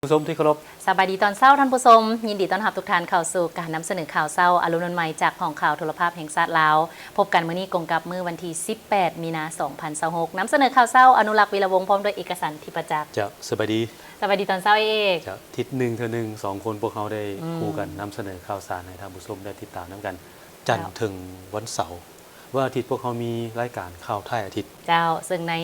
ຜູ້ຊົມທີ່ເຄົາລົບ ສະບາຍດີຕອນເຊົ້າທ່ານຜູ້ຊົມ, ຍິນດີຕ້ອນຮັບທຸກທ່ານເຂົ້າສູ່ການນຳສະເໜີຂ່າວເຊົ້າອາລຸນວັນໃໝ່ ຈາກຫ້ອງຂ່າວໂທລະພາບແຫ່ງຊາດລາວ. ພົບກັນມື້ນີ້ກົງກັບມື້ວັນທີສິບແປດ ມີນາ ສອງພັນຊາວຫົກ. ນຳສະເໜີຂ່າວເຊົ້າ ອະນຸລັກ ວິລະວົງ ພ້ອມດ້ວຍເອກະສັນ ທິປະຈັກ. ເຈົ້າ, ສະບາຍດີ. ສະບາຍດີຕອນເຊົ້າເອກ. ເຈົ້າ, ທິດໜຶ່ງເທື່ອໜຶ່ງ ສອງຄົນພວກເຮົາໄດ້ ອືມ ຄູ່ກັນນຳສະເໜີຂ່າວສານໃຫ້ທ່ານຜູ້ຊົມໄດ້ຕິດຕາມນຳກັນ. ຈັນ ເຈົ້າ ເຖິງວັນເສົາ. ວັນອາທິດພວກເຮົາມີລາຍການຂ່າວທ້າຍອາທິດ. ເຈົ້າ, ເຊິ່ງໃນ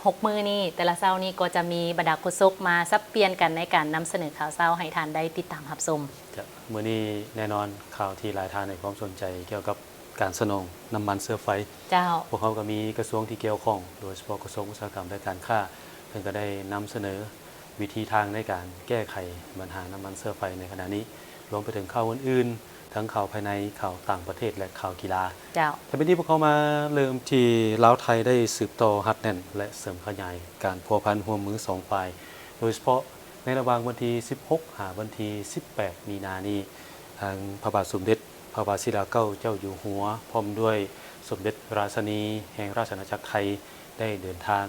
ຫົກມື້ນີ້ ແຕ່ລະເຊົ້ານີ້ກໍຈະມີບັນດາໂຄສົກມາສັບປ່ຽນກັນໃນການນຳສະເໜີຂ່າວເຊົ້າໃຫ້ທ່ານໄດ້ຕິດຕາມຮັບຊົມ. ເຈົ້າ, ມື້ນີ້ແນ່ນອນຂ່າວທີ່ຫຼາຍທ່ານໃຫ້ຄວາມສົນໃຈກ່ຽວກັບການສະໜອງນ້ຳມັນເຊື້ອໄຟ. ເຈົ້າ, ພວກເຮົາກໍມີກະຊວງທີ່ກ່ຽວຂ້ອງ ໂດຍສະເພາະກະຊວງອຸດສາຫະກຳ ແລະ ການຄ້າ ເພິ່ນກໍໄດ້ນຳສະເໜີວິທີທາງໃນການແກ້ໄຂບັນຫານ້ຳມັນເຊື້ອໄຟໃນຂະນະນີ້ ລວມໄປເຖິງຂ່າວອື່ນໆ ທັງຂ່າວພາຍໃນ, ຂ່າວຕ່າງປະເທດ ແລະ ຂ່າວກິລາ. ເຈົ້າ, ແຕ່ບັດນີ້ພວກເຮົາມາເລີ່ມທີ່ລາວໄທໄດ້ສືບຕໍ່ຮັດແໜ້ນ ແລະ ເສີມຂະຫຍາຍການພົວພັນຮ່ວມມືສອງຝ່າຍ, ໂດຍສະເພາະໃນລະຫວ່າງວັນທີສິບຫົກ ຫາວັນທີສິບແປດ ມີນານີ້ ທາງພະບາດສົມເດັດພະວະຊິລາເກົ້າເຈົ້າຢູ່ຫົວ ພ້ອມດ້ວຍສົມເດັດລາຊິນີແຫ່ງລາຊະອານາຈັກໄທ ໄດ້ເດີນທາງ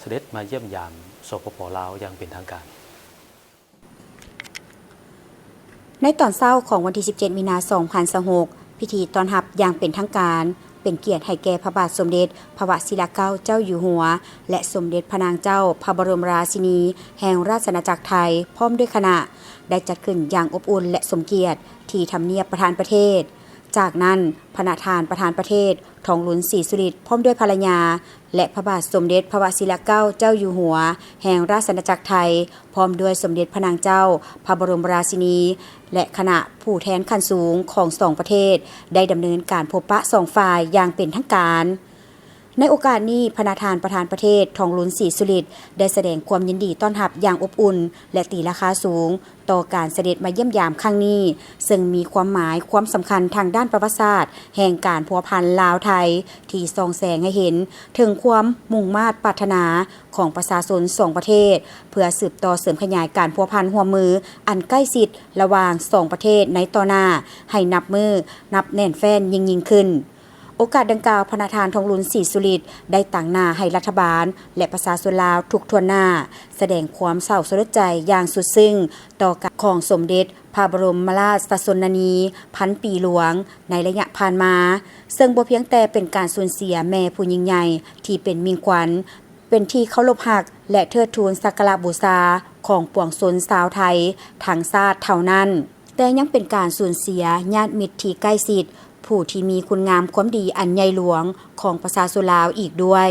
ສະເດັດມາຢ້ຽມຢາມ ສປປ ລາວ ຢ່າງເປັນທາງການ. ໃນຕອນເຊົ້າຂອງວັນທີສິບເຈັດ ມີນາ ສອງພັນຊາວຫົກ ພິທີຕ້ອນຮັບຢ່າງເປັນທາງການ ເປັນກຽດໃຫ້ແກ່ພະບາດສົມເດັດພະວະຊິລາເກົ້າເຈົ້າຢູ່ຫົວ ແລະ ສົມເດັດພະນາງເຈົ້າພະບໍລົມລາຊິນີແຫ່ງລາຊະອານາຈັກໄທ ພ້ອມດ້ວຍຄະນະ ໄດ້ຈັດຂຶ້ນຢ່າງອົບອຸ່ນ ແລະ ສົມກຽດທີ່ທຳນຽບປະທານປະເທດ. ຈາກນັ້ນ ພະນະທ່ານປະທານປະເທດ ທອງລຸນ ສີສຸລິດ ພ້ອມດ້ວຍພັນລະຍາ ແລະ ພະບາດສົມເດັດພະວະຊິລາເກົ້າເຈົ້າຢູ່ຫົວແຫ່ງລາຊະອານາຈັກໄທ ພ້ອມດ້ວຍສົມເດັດພະນາງເຈົ້າພະບໍລົມລາຊິນີ ແລະ ຄະນະຜູ້ແທນຂັ້ນສູງຂອງສອງປະເທດ ໄດ້ດຳເນີນການພົບປະສອງຝ່າຍຢ່າງເປັນທາງການ. ໃນໂອກາດນີ້ ພະນະທ່ານປະທານປະເທດ ທອງລຸນ ສີສຸລິດ ໄດ້ສະແດງຄວາມຍິນດີຕ້ອນຮັບຢ່າງອົບອຸ່ນ ແລະ ຕີລາຄາສູງ ຕໍ່ການສະເດັດມາຢ້ຽມຢາມຄັ້ງນີ້, ເຊິ່ງມີຄວາມໝາຍຄວາມສຳຄັນທາງດ້ານປະຫວັດສາດແຫ່ງການພົວພັນລາວ-ໄທ ທີ່ສ່ອງແສງໃຫ້ເຫັນເຖິງຄວາມມຸ່ງມາດປາດຖະໜາຂອງປະຊາຊົນສອງປະເທດ ເພື່ອສືບຕໍ່ເສີມຂະຫຍາຍການພົວພັນຮ່ວມມືອັນໃກ້ຊິດລະຫວ່າງສອງປະເທດໃນຕໍ່ໜ້າ ໃຫ້ນັບມື້ນັບແໜ້ນແຟ້ນຍິ່ງໆຂຶ້ນ. ໂອກາດດັ່ງກ່າວ, ພະນະທ່ານ ທອງລຸນ ສີສຸລິດ ໄດ້ຕາງໜ້າໃຫ້ລັດຖະບານ ແລະ ປະຊາຊົນລາວທຸກຖ້ວນໜ້າ ສະແດງຄວາມເສົ້າສະຫຼົດໃຈຢ່າງສຸດຊຶ້ງຕໍ່ການຂອງສົມເດັດພະບໍລົມມະລາຊະຊົນນະນີພັນປີຫຼວງໃນໄລຍະຜ່ານມາ, ເຊິ່ງບໍ່ພຽງແຕ່ເປັນການສູນເສຍແມ່ຜູ້ຍິ່ງໃຫຍ່ທີ່ເປັນມິ່ງຂວັນ, ເປັນທີ່ເຄົາລົບຮັກ ແລະ ເທີດທູນສັກກາລະບູຊາຂອງປວງຊົນຊາວໄທທັງຊາດເທົ່ານັ້ນ, ແຕ່ຍັງເປັນການສູນເສຍຍາດມິດທີ່ໃກ້ຊິດ, ຜູ້ທີ່ມີຄຸນງາມຄວາມດີອັນໃຫຍ່ຫຼວງຂອງປະຊາຊົນລາວອີກດ້ວຍ.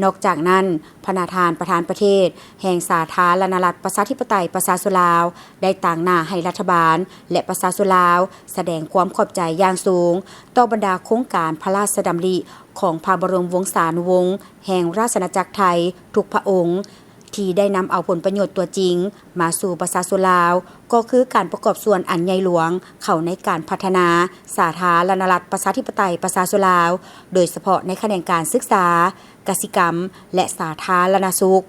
ນອກຈາກນັ້ນ, ພະນະທ່ານປະທານປະເທດແຫ່ງສາທາລະນະລັດປະຊາທິປະໄຕປະຊາຊົນລາວ ໄດ້ຕາງໜ້າໃຫ້ລັດຖະບານ ແລະ ປະຊາຊົນລາວ ສະແດງຄວາມຂອບໃຈຢ່າງສູງຕໍ່ບັນດາໂຄງການພະລາຊະດຳລິຂອງພະບໍລົມວົງສານຸວົງແຫ່ງລາຊະອານາຈັກໄທທຸກພະອົງ ທີ່ໄດ້ນຳເອົາຜົນປະໂຫຍດຕົວຈິງມາສູ່ປະຊາຊົນລາວ, ກໍຄືການປະກອບສ່ວນອັນໃຫຍ່ຫຼວງເຂົ້າໃນການພັດທະນາສາທາລະນະລັດປະຊາທິປະໄຕປະຊາຊົນລາວ, ໂດຍສະເພາະໃນຂະແໜງການສຶກສາ, ກະສິກຳ ແລະ ສາທາລະນະສຸກ.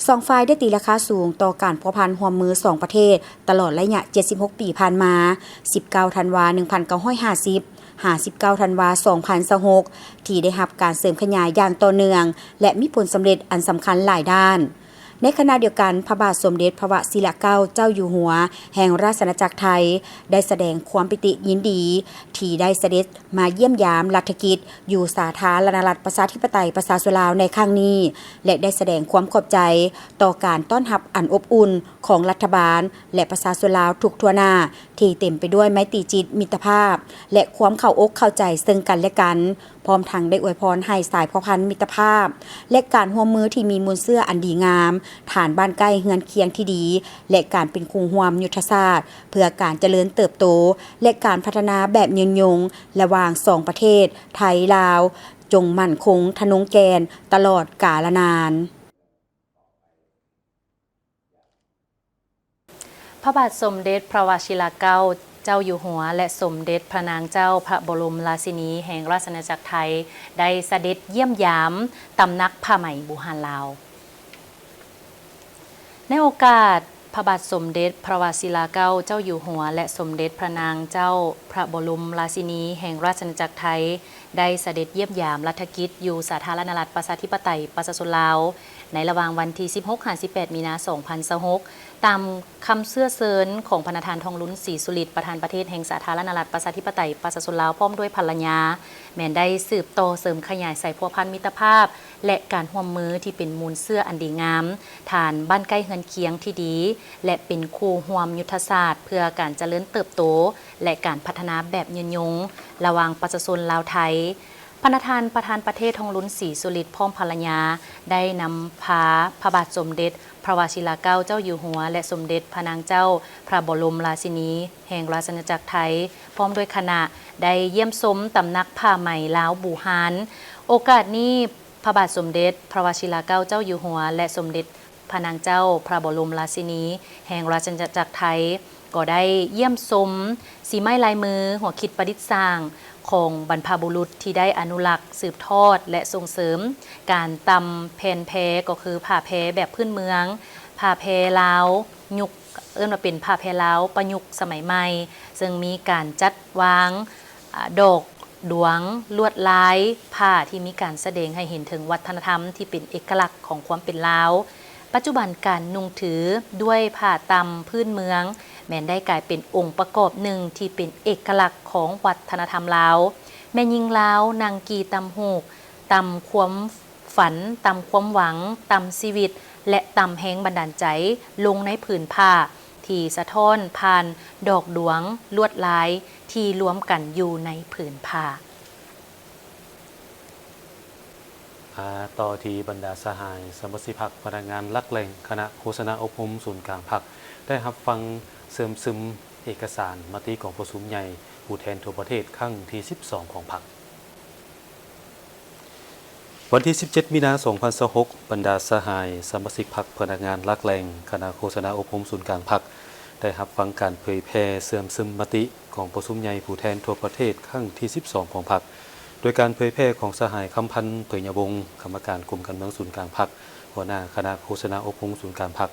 ສອງຝ່າຍໄດ້ຕີລາຄາສູງຕໍ່ການພົວພັນຮ່ວມມືສອງປະເທດຕະຫຼອດໄລຍະເຈັດສິບຫົກປີຜ່ານມາ, ສິບເກົ້າ ທັນວາ ໜຶ່ງພັນເກົ້າຮ້ອຍຫ້າສິບ ຫາ ສິບເກົ້າ ທັນວາ ສອງພັນຊາວຫົກ ທີ່ໄດ້ຮັບການເສີມຂະຫຍາຍຢ່າງຕໍ່ເນື່ອງ ແລະ ມີຜົນສຳເລັດອັນສຳຄັນຫຼາຍດ້ານ. ໃນຂະນະດຽວກັນ, ພະບາດສົມເດັດພະວະຊິລະເກົ້າເຈົ້າຢູ່ຫົວແຫ່ງລາຊະອານາຈັກໄທ ໄດ້ສະແດງຄວາມປີຕິຍິນດີ ທີ່ໄດ້ສະເດັດມາຢ້ຽມຢາມລັດຖະກິດຢູ່ສາທາລະນະລັດປະຊາທິປະໄຕປະຊາຊົນລາວໃນຄັ້ງນີ້ ແລະ ໄດ້ສະແດງຄວາມຂອບໃຈຕໍ່ການຕ້ອນຮັບອັນອົບອຸ່ນຂອງລັດຖະບານ ແລະ ປະຊາຊົນລາວທຸກທົ່ວໜ້າ ທີ່ເຕັມໄປດ້ວຍໄມຕີຈິດມິດຕະພາບ ແລະ ຄວາມເຂົ້າອົກເຂົ້າໃຈເຊິ່ງກັນ ແລະ ກັນ, ພ້ອມທັງໄດ້ອວຍພອນໃຫ້ສາຍພົວພັນມິດຕະພາບ ແລະ ການຮ່ວມມືທີ່ມີມູນເຊື້ອອັນດີງາມ, ຖານບ້ານໃກ້ເຮືອນຄຽງທີ່ດີ ແລະ ການເປັນຄູ່ຮ່ວມຍຸດທະສາດເພື່ອການຈະເລີນເຕີບໂຕ ແລະ ການພັດທະນາແບບຍືນຍົງລະຫວ່າງສອງປະເທດ ໄທ-ລາວ ຈົ່ງໝັ້ນຄົງທະນົງແກ່ນຕະຫຼອດກາລະນານ. ພະບາດສົມເດັດພະວະຊິລະເກົ້າເຈົ້າຢູ່ຫົວ ແລະ ສົມເດັດພະນາງເຈົ້າພະບໍລົມລາຊິນີແຫ່ງລາຊະອານາຈັກໄທ ໄດ້ສະເດັດຢ້ຽມຢາມຕຳໜັກຜ້າໄໝບູຮານລາວ. ໃນໂອກາດພະບາດສົມເດັດພະວະຊິລະເກົ້າເຈົ້າຢູ່ຫົວ ແລະ ສົມເດັດພະນາງເຈົ້າພະບໍລົມລາຊິນີແຫ່ງລາຊະອານາຈັກໄທ ໄດ້ສະເດັດຢ້ຽມຢາມລັດຖະກິດຢູ່ສາທາລະນະລັດ ປະຊາທິປະໄຕ ປະຊາຊົນລາວ ໃນລະຫວ່າງວັນທີສິບຫົກຫາສິບແປດ ມີນາ ສອງພັນຊາວຫົກ ຕາມຄຳເຊື້ອເຊີນຂອງພະນະທ່ານ ທອງລຸນ ສີສຸລິດ ປະທານປະເທດແຫ່ງສາທາລະນະລັດ ປະຊາທິປະໄຕ ປະຊາຊົນລາວ ພ້ອມດ້ວຍພັນລະຍາ ແມ່ນໄດ້ສືບຕໍ່ເສີມຂະຫຍາຍສາຍພົວພັນມິດຕະພາບ ແລະ ການຮ່ວມມືທີ່ເປັນມູນເຊື້ອອັນດີງາມ, ຖານບ້ານໃກ້ເຮືອນຄຽງທີ່ດີ ແລະ ເປັນຄູ່ຮ່ວມຍຸດທະສາດເພື່ອການຈະເລີນເຕີບໂຕ ແລະ ການພັດທະນາແບບຍືນຍົງ ລະຫວ່າງປະຊາຊົນລາວໄທ. ພະນະທ່ານປະທານປະເທດ ທອງລຸນ ສີສຸລິດ ພ້ອມພັນລະຍາ ໄດ້ນຳພາພະບາດສົມເດັດພະວະຊິລາເກົ້າເຈົ້າຢູ່ຫົວ ແລະ ສົມເດັດພະນາງເຈົ້າພະບໍລົມລາຊິນີແຫ່ງລາຊະອານາຈັກໄທ ພ້ອມດ້ວຍຄະນະ ໄດ້ຢ້ຽມຊົມຕຳໜັກຜ້າໄໝລາວບູຮານ. ໂອກາດນີ້ ພະບາດສົມເດັດພະວະຊິລາເກົ້າເຈົ້າຢູ່ຫົວ ແລະ ສົມເດັດພະນາງເຈົ້າພະບໍລົມລາຊິນີແຫ່ງລາຊະອານາຈັກໄທ ກໍໄດ້ຢ້ຽມຊົມສີໄມ້ລາຍມື, ຫົວຄິດປະດິດສ້າງຂອງບັນພະບຸລຸດ ທີ່ໄດ້ອະນຸລັກ, ສືບທອດ ແລະ ສົ່ງເສີມການຕ່ຳແຜ່ນແພ ກໍຄືຜ້າແພແບບພື້ນເມືອງ, ຜ້າແພລາວຍຸກ ເອີ້ນວ່າເປັນຜ້າແພລາວປະຍຸກສະໄໝໃໝ່, ເຊິ່ງມີການຈັດວາງ ອາ ດອກ ດວງ ລວດລາຍຜ້າທີ່ມີການສະແດງໃຫ້ເຫັນເຖິງວັດທະນະທຳທີ່ເປັນເອກະລັກຂອງຄວາມເປັນລາວ. ປັດຈຸບັນການນຸ່ງຖືດ້ວຍຜ້າຕ່ຳພື້ນເມືອງ ແມ່ນໄດ້ກາຍເປັນອົງປະກອບໜຶ່ງທີ່ເປັນເອກະລັກຂອງວັດທະນະທຳລາວ. ແມ່ຍິງລາວນັ່ງກີ່ຕ່ຳຫູກ, ຕ່ຳຄວາມ ຝັນ, ຕ່ຳຄວາມຫວັງ, ຕ່ຳຊີວິດ ແລະ ຕ່ຳແຮງບັນດານໃຈລົງໃນຜືນຜ້າ ທີ່ສະທ້ອນຜ່ານດອກດວງລວດລາຍທີ່ລວມກັນຢູ່ໃນຜືນຜ້າ. ມາຕໍ່ທີ່ບັນດາສະຫາຍສະມາຊິກພັກ, ພະນັກງານຫຼັກແຫຼ່ງ, ຄະນະໂຄສະນາອົບຮົມສູນກາງພັກ ໄດ້ຮັບຟັງເຊື່ອມຊຶມເອກະສານມະຕິກອງປະຊຸມໃຫຍ່ຜູ້ແທນທົ່ວປະເທດຄັ້ງທີສິບສອງຂອງພັກ. ວັນທີສິບເຈັດ ມີນາ ສອງພັນຊາວຫົກ ບັນດາສະຫາຍສະມາຊິກພັກ, ພະນັກງານຫຼັກແຫຼ່ງ, ຄະນະໂຄສະນາອົບຮົມສູນກາງພັກ ໄດ້ຮັບຟັງການເຜີຍແຜ່ເຊື່ອມຊຶມມະຕິກອງປະຊຸມໃຫຍ່ຜູ້ແທນທົ່ວປະເທດຄັ້ງທີສິບສອງຂອງພັກ ໂດຍການເຜີຍແຜ່ຂອງສະຫາຍ ຄຳພັນ ເຜີຍຍະວົງ ກຳມະການກົມການເມືອງສູນກາງພັກ, ຫົວໜ້າຄະນະໂຄສະນາອົບຮົມສູນກາງພັກ.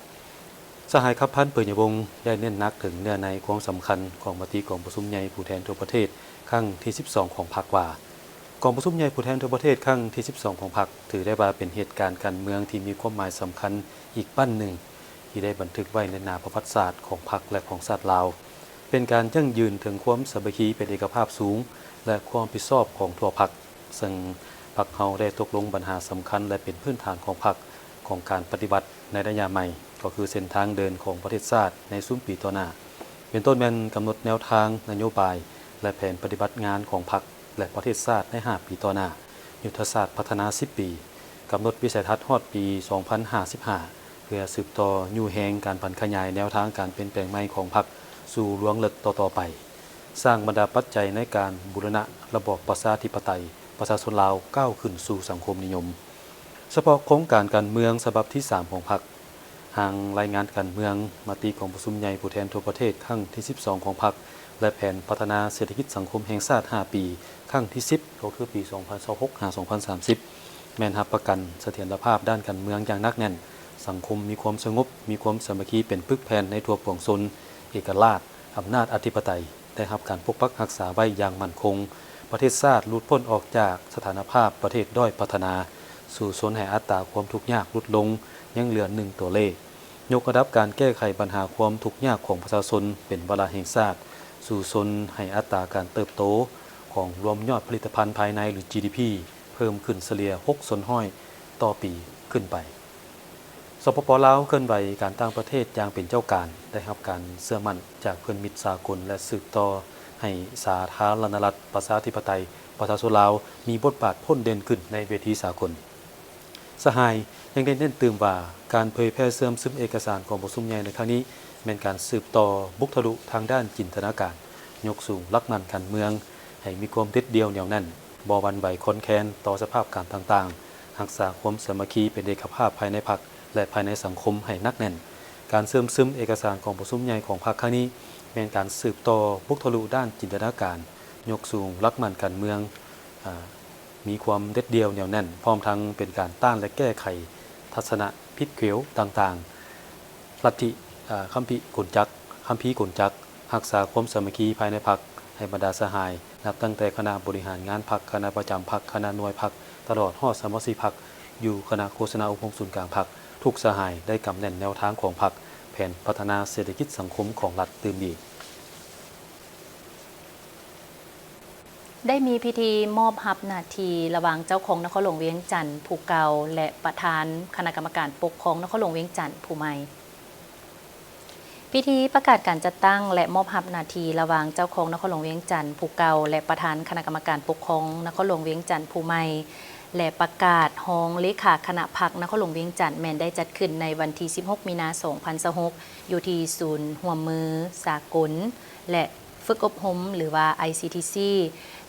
ສະຫາຍ ຄຳພັນ ເຜີຍຍະວົງ ໄດ້ເນັ້ນໜັກເຖິງເນື້ອໃນຄວາມສຳຄັນຂອງມະຕິກອງປະຊຸມໃຫຍ່ຜູ້ແທນທົ່ວປະເທດຄັ້ງທີສິບສອງຂອງພັກວ່າ ກອງປະຊຸມໃຫຍ່ຜູ້ແທນທົ່ວປະເທດຄັ້ງທີສິບສອງຂອງພັກ ຖືໄດ້ວ່າເປັນເຫດການການເມືອງທີ່ມີຄວາມໝາຍສຳຄັນອີກບັ້ນໜຶ່ງ ທີ່ໄດ້ບັນທຶກໄວ້ໃນໜ້າປະຫວັດສາດຂອງພັກ ແລະ ຂອງຊາດລາວ, ເປັນການຢັ້ງຢືນເຖິງຄວາມສາມັກຄີເປັນເອກະພາບສູງ ແລະ ຄວາມຮັບຜິດຊອບຂອງທົ່ວພັກ. ເຊິ່ງພັກເຮົາໄດ້ຕົກລົງບັນຫາສຳຄັນ ແລະ ເປັນພື້ນຖານຂອງພັກ ຂອງການປະຕິວັດໃນໄລຍະໃໝ່ ກໍຄືເສັ້ນທາງເດີນຂອງປະເທດຊາດໃນຊຸມປີຕໍ່ໜ້າ ເປັນຕົ້ນແມ່ນກຳນົດແນວທາງນະໂຍບາຍ ແລະ ແຜນປະຕິບັດງານຂອງພັກ ແລະ ປະເທດຊາດໃນຫ້າປີຕໍ່ໜ້າ, ຍຸດທະສາດພັດທະນາສິບປີ, ກຳນົດວິໄສທັດຮອດປີສອງພັນຫ້າສິບຫ້າ ເພື່ອສືບຕໍ່ຍູ້ແຮງການຜັນຂະຫຍາຍແນວທາງການປ່ຽນແປງໃໝ່ຂອງພັກສູ່ລວງເລິກຕໍ່ໆໄປ. ສ້າງບັນດາປັດໄຈໃນການບູລະນະລະບອບປະຊາທິປະໄຕປະຊາຊົນລາວກ້າວຂຶ້ນສູ່ສັງຄົມນິຍົມ. ສະເພາະໂຄງການການເມືອງສະບັບທີສາມຂອງພັກ, ຮ່າງລາຍງານການເມືອງ, ມະຕິກອງປະຊຸມໃຫຍ່ຜູ້ແທນທົ່ວປະເທດຄັ້ງທີສິບສອງຂອງພັກ ແລະ ແຜນພັດທະນາເສດຖະກິດສັງຄົມແຫ່ງຊາດຫ້າປີ ຄັ້ງທີສິບ ກໍຄືປີສອງພັນຊາວຫົກຫາສອງພັນສາມສິບ ແມ່ນຮັບປະກັນສະຖຽນລະພາບດ້ານການເມືອງຢ່າງໜັກແໜ້ນ, ສັງຄົມມີຄວາມສະຫງົບ, ມີຄວາມສາມັກຄີເປັນປຶກແຜ່ນໃນທົ່ວປວງຊົນ, ເອກະລາດ, ອຳນາດອະທິປະໄຕ ໄດ້ຮັບການປົກປັກຮັກສາໄວ້ຢ່າງໝັ້ນຄົງ, ປະເທດຊາດຫຼຸດພົ້ນອອກຈາກສະຖານະພາບປະເທດດ້ອຍພັດທະນາ, ສູ້ຊົນໃຫ້ອັດຕາຄວາມທຸກຍາກຫຼຸດລົງ, ຍັງເຫຼືອໜຶ່ງຕົວເລກ, ຍົກລະດັບການແກ້ໄຂບັນຫາຄວາມທຸກຍາກຂອງປະຊາຊົນເປັນວາລະແຫ່ງຊາດ, ສູ້ຊົນໃຫ້ອັດຕາການເຕີບໂຕຂອງລວມຍອດຜະລິດຕະພັນພາຍໃນ ຫຼື ຈີດີພີ ເພີ່ມຂຶ້ນສະເລ່ຍຫົກສ່ວນຮ້ອຍຕໍ່ປີຂຶ້ນໄປ. ສປປ ລາວ ເຄື່ອນໄຫວການຕ່າງປະເທດຢ່າງເປັນເຈົ້າການ, ໄດ້ຮັບການເຊື່ອໝັ້ນຈາກເພື່ອນມິດສາກົນ ແລະ ສືບຕໍ່ໃຫ້ສາທາລະນະລັດ ປະຊາທິປະໄຕ ປະຊາຊົນລາວ ມີບົດບາດພົ້ນເດັ່ນຂຶ້ນໃນເວທີສາກົນ. ສະຫາຍຍັງໄດ້ເນັ້ນຕື່ມວ່າ ການເຜີຍແຜ່ເຊື່ອມຊຶມເອກະສານກອງປະຊຸມໃຫຍ່ໃນຄັ້ງນີ້ ແມ່ນການສືບຕໍ່ບຸກທະລຸທາງດ້ານຈິນຕະນາການ, ຍົກສູງຫຼັກໝັ້ນການເມືອງໃຫ້ມີຄວາມເດັດດ່ຽວໜຽວແໜ້ນ, ບໍ່ຫວັ່ນໄຫວຄອນແຄນຕໍ່ສະພາບການຕ່າງໆ, ຮັກສາຄວາມສາມັກຄີເປັນເອກະພາບພາຍໃນພັກ ແລະ ພາຍໃນສັງຄົມໃຫ້ໜັກແໜ້ນ. ການເຊື່ອມຊຶມເອກະສານກອງປະຊຸມໃຫຍ່ຂອງພັກຄັ້ງນີ້ ແມ່ນການສືບຕໍ່ບຸກທະລຸດ້ານຈິນຕະນາການ, ຍົກສູງຫຼັກໝັ້ນການເມືອງ, ອາ, ມີຄວາມເດັດດ່ຽວໜຽວແໜ້ນ, ພ້ອມທັງເປັນການຕ້ານ ແລະ ແກ້ໄຂທັດສະນະຜິດຂຽວຕ່າງໆ, ລັດທິ, ອາ, ຄຳພີກົນຈັກ, ຄຳພີກົນຈັກ, ຮັກສາຄວາມສາມັກຄີພາຍໃນພັກ ໃຫ້ບັນດາສະຫາຍ ນັບຕັ້ງແຕ່ຄະນະບໍລິຫານງານພັກ, ຄະນະປະຈຳພັກ, ຄະນະໜ່ວຍພັກ, ຕະຫຼອດຮອດສະມາຊິກພັກ ຢູ່ຄະນະໂຄສະນາອົບຮົມສູນກາງພັກ, ທຸກສະຫາຍໄດ້ກຳແໜ້ນແນວທາງຂອງພັກ, ແຜນພັດທະນາເສດຖະກິດສັງຄົມຂອງລັດຕື່ມອີກ. ໄດ້ມີພິທີມອບຮັບໜ້າທີ່ລະຫວ່າງເຈົ້າຄອງນະຄອນຫຼວງວຽງຈັນຜູ້ເກົ່າ ແລະ ປະທານຄະນະກຳມະການປົກຄອງນະຄອນຫຼວງວຽງຈັນຜູ້ໃໝ່. ພິທີປະກາດການຈັດຕັ້ງ ແລະ ມອບຮັບໜ້າທີ່ລະຫວ່າງເຈົ້າຄອງນະຄອນຫຼວງວຽງຈັນຜູ້ເກົ່າ ແລະ ປະທານຄະນະກຳມະການປົກຄອງນະຄອນຫຼວງວຽງຈັນຜູ້ໃໝ່ ແລະ ປະກາດຮອງເລຂາຄະນະພັກນະຄອນຫຼວງວຽງຈັນ ແມ່ນໄດ້ຈັດຂຶ້ນໃນວັນທີສິບຫົກ ມີນາ ສອງພັນຊາວຫົກ ຢູ່ທີ່ສູນຮ່ວມມືສາກົນ ແລະ ຝຶກອົບຮົມ ຫຼືວ່າ ໄອຊີທີຊີ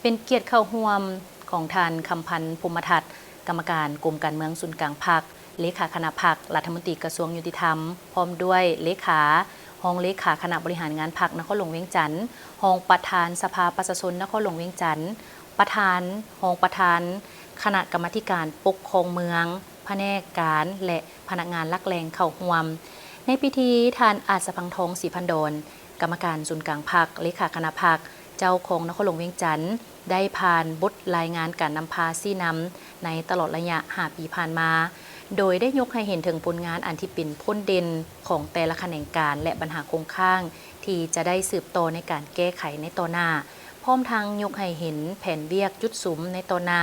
ເປັນກຽດເຂົ້າຮ່ວມຂອງທ່ານ ຄຳພັນ ພົມມະທັດ ກຳມະການກົມການເມືອງສູນກາງພັກ, ເລຂາຄະນະພັກ, ລັດຖະມົນຕີກະຊວງຍຸຕິທຳ, ພ້ອມດ້ວຍເລຂາ, ຮອງເລຂາຄະນະບໍລິຫານງານພັກນະຄອນຫຼວງວຽງຈັນ, ຮອງປະທານສະພາປະຊາຊົນນະຄອນຫຼວງວຽງຈັນ, ປະທານ, ຮອງປະທານຄະນະກຳມາທິການປົກຄອງເມືອງ, ພະແນກການ ແລະ ພະນັກງານຫຼັກແຫຼ່ງເຂົ້າຮ່ວມ. ໃນພິທີ, ທ່ານ ອາດສະພັງທອງ ສີພັນດອນ ກຳມະການສູນກາງພັກ, ເລຂາຄະນະພັກ, ເຈົ້າຄອງນະຄອນຫຼວງວຽງຈັນ ໄດ້ຜ່ານບົດລາຍງານການນຳພາຊີ້ນຳໃນຕະຫຼອດໄລຍະຫ້າປີຜ່ານມາ, ໂດຍໄດ້ຍົກໃຫ້ເຫັນເຖິງຜົນງານອັນທີ່ເປັນພົ້ນເດັ່ນຂອງແຕ່ລະຂະແໜງການ ແລະ ບັນຫາຄົງຄ້າງທີ່ຈະໄດ້ສືບຕໍ່ໃນການແກ້ໄຂໃນຕໍ່ໜ້າ, ພ້ອມທັງຍົກໃຫ້ເຫັນແຜນວຽກຈຸດສຸມໃນຕໍ່ໜ້າ.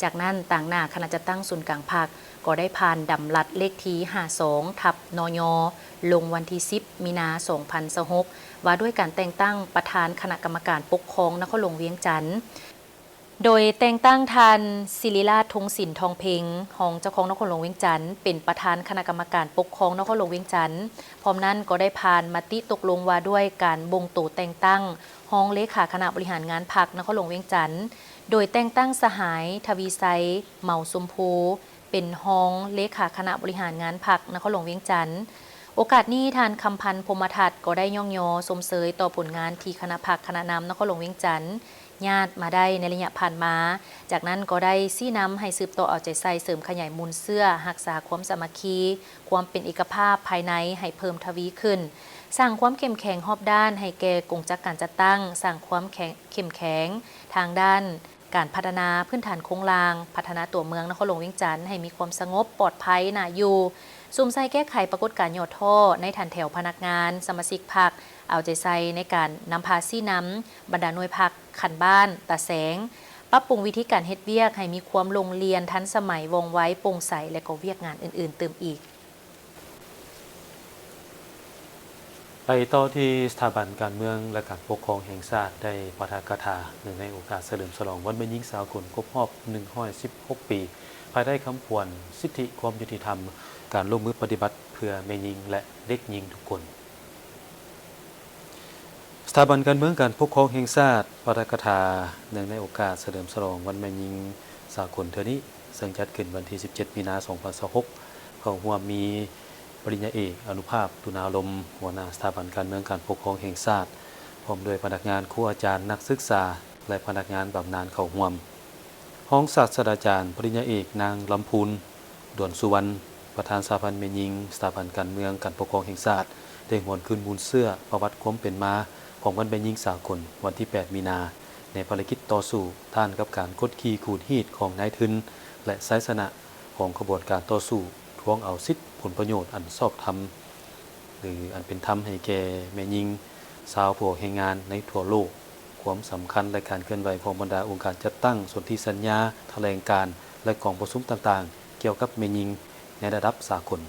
ຈາກນັ້ນ, ຕາງໜ້າຄະນະຈັດຕັ້ງສູນກາງພັກ ກໍໄດ້ຜ່ານດຳລັດເລກທີຫ້າສອງ ທັບ ນຍ ລົງວັນທີສິບ ມີນາ ສອງພັນຊາວຫົກ ວ່າດ້ວຍການແຕ່ງຕັ້ງປະທານຄະນະກຳມະການປົກຄອງນະຄອນຫຼວງວຽງຈັນ, ໂດຍແຕ່ງຕັ້ງທ່ານ ສິລິລາດ ທົງສິນ ທອງເພັງ ຮອງເຈົ້າຄອງນະຄອນຫຼວງວຽງຈັນ ເປັນປະທານຄະນະກຳມະການປົກຄອງນະຄອນຫຼວງວຽງຈັນ. ພ້ອມນັ້ນກໍໄດ້ຜ່ານມະຕິຕົກລົງວ່າດ້ວຍການບົ່ງໂຕແຕ່ງຕັ້ງຮອງເລຂາຄະນະບໍລິຫານງານພັກນະຄອນຫຼວງວຽງຈັນ, ໂດຍແຕ່ງຕັ້ງສະຫາຍ ທະວີໄຊ ເໝົາຊົມພູ ເປັນຮອງເລຂາຄະນະບໍລິຫານງານພັກນະຄອນຫຼວງວຽງຈັນ. ໂອກາດນີ້, ທ່ານ ຄຳພັນ ພົມມະທັດ ກໍໄດ້ຍ້ອງຍໍຊົມເຊີຍຕໍ່ຜົນງານທີ່ຄະນະພັກຄະນະນຳນະຄອນຫຼວງວຽງຈັນຍາດມາໄດ້ໃນໄລຍະຜ່ານມາ, ຈາກນັ້ນກໍໄດ້ຊີ້ນຳໃຫ້ສືບຕໍ່ເອົາໃຈໃສ່ເສີມຂະຫຍາຍມູນເຊື້ອ, ຮັກສາຄວາມສາມັກຄີ, ຄວາມເປັນເອກະພາບພາຍໃນໃຫ້ເພີ່ມທະວີຂຶ້ນ, ສ້າງຄວາມເຂັ້ມແຂງຮອບດ້ານໃຫ້ແກ່ກົງຈັກການຈັດຕັ້ງ, ສ້າງຄວາມແຂງ ເຂັ້ມແຂງທາງດ້ານ ການພັດທະນາພື້ນຖານໂຄງລ່າງ, ພັດທະນາຕົວເມືອງນະຄອນຫຼວງວຽງຈັນໃຫ້ມີຄວາມສະຫງົບ, ປອດໄພ, ໜ້າຢູ່, ສຸມໃສ່ແກ້ໄຂປາກົດການຫຍໍ້ທໍ້ໃນຖັນແຖວພະນັກງານ, ສະມາຊິກພັກ, ເອົາໃຈໃສ່ໃນການນຳພາຊີ້ນຳບັນດາໜ່ວຍພັກຂັ້ນບ້ານ, ຕາແສງ, ປັບປຸງວິທີການເຮັດວຽກໃຫ້ມີຄວາມໂລ່ງລ່ຽນ, ທັນສະໄໝ, ວ່ອງໄວ, ໂປ່ງໃສ ແລະ ກໍວຽກງານອື່ນໆຕື່ມອີກ. ໄປຕໍ່ທີ່ສະຖາບັນການເມືອງ ແລະ ການປົກຄອງແຫ່ງຊາດ ໄດ້ປາຖະກະຖາ ເນື່ອງໃນໂອກາດສະເຫຼີມສະຫຼອງວັນແມ່ຍິງສາກົນຄົບຮອບໜຶ່ງຮ້ອຍສິບຫົກປີ, ພາຍໃຕ້ຄຳຂວັນ ສິດທິຄວາມຍຸຕິທຳ, ການລົງມືປະຕິບັດເພື່ອແມ່ຍິງ ແລະ ເດັກຍິງທຸກຄົນ. ສະຖາບັນການເມືອງ ການປົກຄອງແຫ່ງຊາດ ປາຖະກະຖາ ເນື່ອງໃນໂອກາດສະເຫຼີມສະຫຼອງວັນແມ່ຍິງສາກົນເທື່ອນີ້, ເຊິ່ງຈັດຂຶ້ນວັນທີສິບເຈັດ ມີນາ ສອງພັນຊາວຫົກ, ເຂົ້າຮ່ວມມີປະລິນຍາເອກ ອະນຸພາບ ຕຸນາລົມ ຫົວໜ້າສະຖາບັນການເມືອງ ການປົກຄອງແຫ່ງຊາດ, ພ້ອມດ້ວຍພະນັກງານ, ຄູອາຈານ, ນັກສຶກສາ ແລະ ພະນັກງານບຳນານເຂົ້າຮ່ວມ. ຮອງສາດສະດາຈານ ປະລິນຍາເອກ ນາງ ລຳພູນ ດວນສຸວັນ ປະທານສະຫະພັນແມ່ຍິງ ສະຖາບັນການເມືອງ ການປົກຄອງແຫ່ງຊາດ ໄດ້ຫວນຄືນມູນເຊື້ອປະຫວັດຄວາມເປັນມາຂອງວັນແມ່ຍິງສາກົນ ວັນທີແປດ ມີນາ ໃນພາລະກິດຕໍ່ສູ້ຕ້ານກັບການກົດຂີ່ຂູດຮີດຂອງນາຍທຶນ ແລະ ໄຊຊະນະຂອງຂະບວນການຕໍ່ສູ້ທວງເອົາສິດຜົນປະໂຫຍດອັນຊອບທຳ ຫຼື ອັນເປັນທຳໃຫ້ແກ່ແມ່ຍິງຊາວຜູ້ອອກແຮງງານໃນທົ່ວໂລກ. ຄວາມສຳຄັນ ແລະ ການເຄື່ອນໄຫວຂອງບັນດາອົງການຈັດຕັ້ງ, ສົນທິສັນຍາ, ຖະແຫຼງການ ແລະ ກອງປະຊຸມຕ່າງໆ ກ່ຽວກັບແມ່ຍິງໃນລະດັບສາກົນ,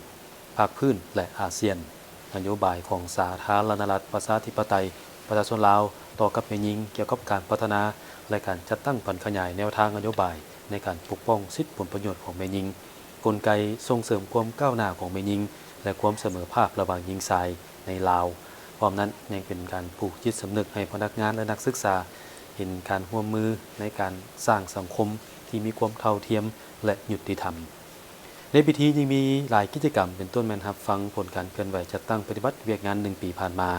ພາກພື້ນ ແລະ ອາຊຽນ, ນະໂຍບາຍຂອງສາທາລະນະລັດ ປະຊາທິປະໄຕ ປະຊາຊົນລາວ ຕໍ່ກັບແມ່ຍິງ ກ່ຽວກັບການພັດທະນາ ແລະ ການຈັດຕັ້ງຜັນຂະຫຍາຍແນວທາງນະໂຍບາຍໃນການປົກປ້ອງສິດຜົນປະໂຫຍດຂອງແມ່ຍິງ, ກົນໄກສົ່ງເສີມຄວາມກ້າວໜ້າຂອງແມ່ຍິງ ແລະ ຄວາມສະເໝີພາບລະຫວ່າງຍິງຊາຍໃນລາວ. ພ້ອມນັ້ນຍັງເປັນການປູກຈິດສຳນຶກໃຫ້ພະນັກງານ ແລະ ນັກສຶກສາເຫັນການຮ່ວມມືໃນການສ້າງສັງຄົມທີ່ມີຄວາມເທົ່າທຽມ ແລະ ຍຸຕິທຳ. ໃນພິທີຍັງມີຫຼາຍກິດຈະກຳ ເປັນຕົ້ນແມ່ນຮັບຟັງຜົນການເຄື່ອນໄຫວຈັດຕັ້ງປະຕິບັດວຽກງານໜຶ່ງປີຜ່ານມາ,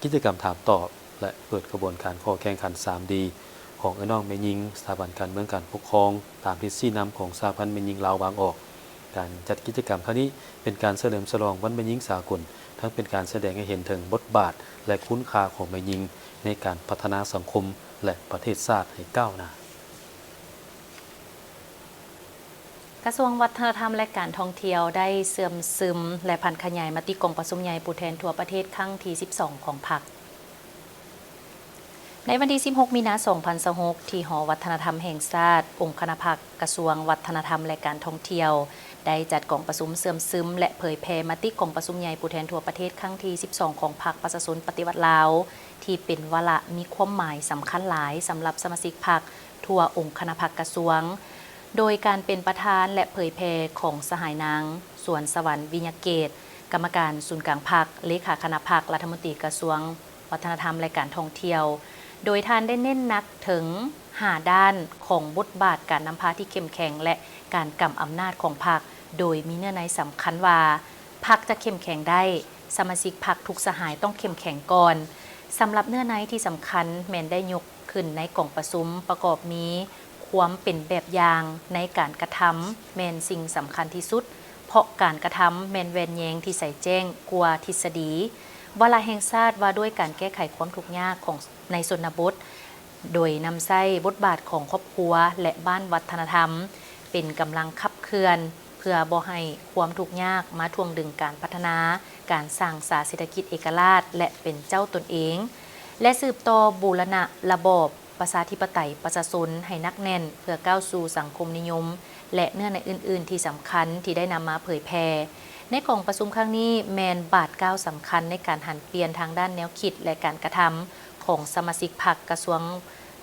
ກິດຈະກຳຖາມຕອບ ແລະ ເປີດຂະບວນການຂໍ້ແຂ່ງຂັນ ສາມດີ ຂອງເອື້ອຍນ້ອງແມ່ຍິງ ສະຖາບັນການເມືອງການປົກຄອງ ຕາມທິດຊີ້ນຳຂອງສະຫະພັນແມ່ຍິງລາວວາງອອກ. ການຈັດກິດຈະກຳຄັ້ງນີ້ເປັນການສະເຫຼີມສະຫຼອງວັນແມ່ຍິງສາກົນ, ທັງເປັນການສະແດງໃຫ້ເຫັນເຖິງບົດບາດ ແລະ ຄຸນຄ່າຂອງແມ່ຍິງໃນການພັດທະນາສັງຄົມ, ແລະ ປະເທດຊາດໃຫ້ກ້າວໜ້າ. ກະຊວງວັດທະນະທຳ ແລະ ການທ່ອງທ່ຽວ ໄດ້ເຊື່ອມຊຶມ ແລະ ຜັນຂະຫຍາຍມະຕິກອງປະຊຸມໃຫຍ່ຜູ້ແທນທົ່ວປະເທດຄັ້ງທີສິບສອງຂອງພັກ. ໃນວັນທີສິບຫົກ ມີນາ ສອງພັນຊາວຫົກ ທີ່ຫໍວັດທະນະທຳແຫ່ງຊາດ, ອົງຄະນະພັກ, ກະຊວງວັດທະນະທຳ ແລະ ການທ່ອງທ່ຽວ ໄດ້ຈັດກອງປະຊຸມເຊື່ອມຊຶມ ແລະ ເຜີຍແຜ່ມະຕິກອງປະຊຸມໃຫຍ່ຜູ້ແທນທົ່ວປະເທດຄັ້ງທີສິບສອງຂອງພັກປະຊາຊົນປະຕິວັດລາວ ທີ່ເປັນວາລະມີຄວາມໝາຍສຳຄັນຫຼາຍສຳລັບສະມາຊິກພັກທົ່ວອົງຄະນະພັກກະຊວງ, ໂດຍການເປັນປະທານ ແລະ ເຜີຍແຜ່ຂອງສະຫາຍນາງ ສວນສະຫວັນ ວິຍະເກດ, ກຳມະການສູນກາງພັກ, ເລຂາຄະນະພັກ, ລັດຖະມົນຕີກະຊວງ ວັດທະນະທຳ ແລະ ການທ່ອງທ່ຽວ, ໂດຍທ່ານໄດ້ເນັ້ນໜັກເຖິງຫ້າດ້ານຂອງບົດບາດການນຳພາທີ່ເຂັ້ມແຂງ ແລະ ການກຳອຳນາດຂອງພັກ, ໂດຍມີເນື້ອໃນສຳຄັນວ່າ ພັກຈະເຂັ້ມແຂງໄດ້, ສະມາຊິກພັກທຸກສະຫາຍຕ້ອງເຂັ້ມແຂງກ່ອນ. ສຳລັບເນື້ອໃນທີ່ສຳຄັນແມ່ນໄດ້ຍົກຂຶ້ນໃນກອງປະຊຸມ ປະກອບມີ ຄວາມເປັນແບບຢ່າງໃນການກະທຳແມ່ນສິ່ງສຳຄັນທີ່ສຸດ, ເພາະການກະທຳແມ່ນແວ່ນແຍງທີ່ໃສແຈ້ງກວ່າທິດສະດີ. ວາລະແຫ່ງຊາດວ່າດ້ວຍການແກ້ໄຂຄວາມທຸກຍາກຂອງ ໃນຊົນນະບົດ, ໂດຍນຳໃຊ້ບົດບາດຂອງຄອບຄົວ ແລະ ບ້ານວັດທະນະທຳ ເປັນກຳລັງຂັບເຄື່ອນ ເພື່ອບໍ່ໃຫ້ຄວາມທຸກຍາກມາຖ່ວງດຶງການພັດທະນາ, ການສ້າງສາເສດຖະກິດເອກະລາດ ແລະ ເປັນເຈົ້າຕົນເອງ ແລະ ສືບຕໍ່ບູລະນະລະບອບ ປະຊາທິປະໄຕປະຊາຊົນໃຫ້ໜັກແໜ້ນ ເພື່ອກ້າວສູ່ສັງຄົມນິຍົມ ແລະ ເນື້ອໃນອື່ນໆທີ່ສຳຄັນທີ່ໄດ້ນຳມາເຜີຍແຜ່ໃນກອງປະຊຸມຄັ້ງນີ້ ແມ່ນບາດກ້າວສຳຄັນໃນການຫັນປ່ຽນທາງດ້ານແນວຄິດ ແລະ ການກະທຳຂອງສະມາຊິກພັກກະຊວງ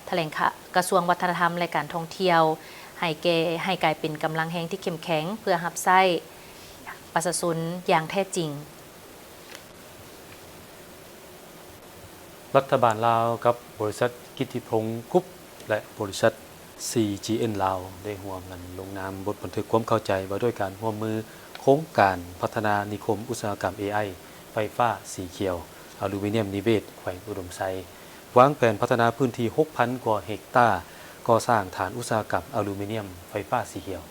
ຖະແຫຼງຂະ ກະຊວງວັດທະນະທຳ ແລະ ການທ່ອງທ່ຽວ ໃຫ້ແກ່ ໃຫ້ກາຍເປັນກຳລັງແຮງທີ່ເຂັ້ມແຂງ ເພື່ອຮັບໃຊ້ປະຊາຊົນຢ່າງແທ້ຈິງ. ລັດຖະບານລາວກັບບໍລິສັດກິດຕິພົງກຣຸບ ແລະ ບໍລິສັດ ຊີຈີເອັນ ລາວ ໄດ້ຮ່ວມກັນລົງນາມບົດບັນທຶກຄວາມເຂົ້າໃຈວ່າດ້ວຍການຮ່ວມມືໂຄງການພັດທະນານິຄົມອຸດສາຫະກຳ ເອໄອ ໄຟຟ້າສີຂຽວ ອາລູມີນຽມນິເວດ ແຂວງອຸດົມໄຊ, ວາງແຜນພັດທະນາພື້ນທີ່ ຫົກພັນ ກວ່າເຮັກຕາ, ກໍ່ສ້າງຖານອຸດສາຫະກຳອາລູມີນຽມໄຟຟ້າສີຂຽວ.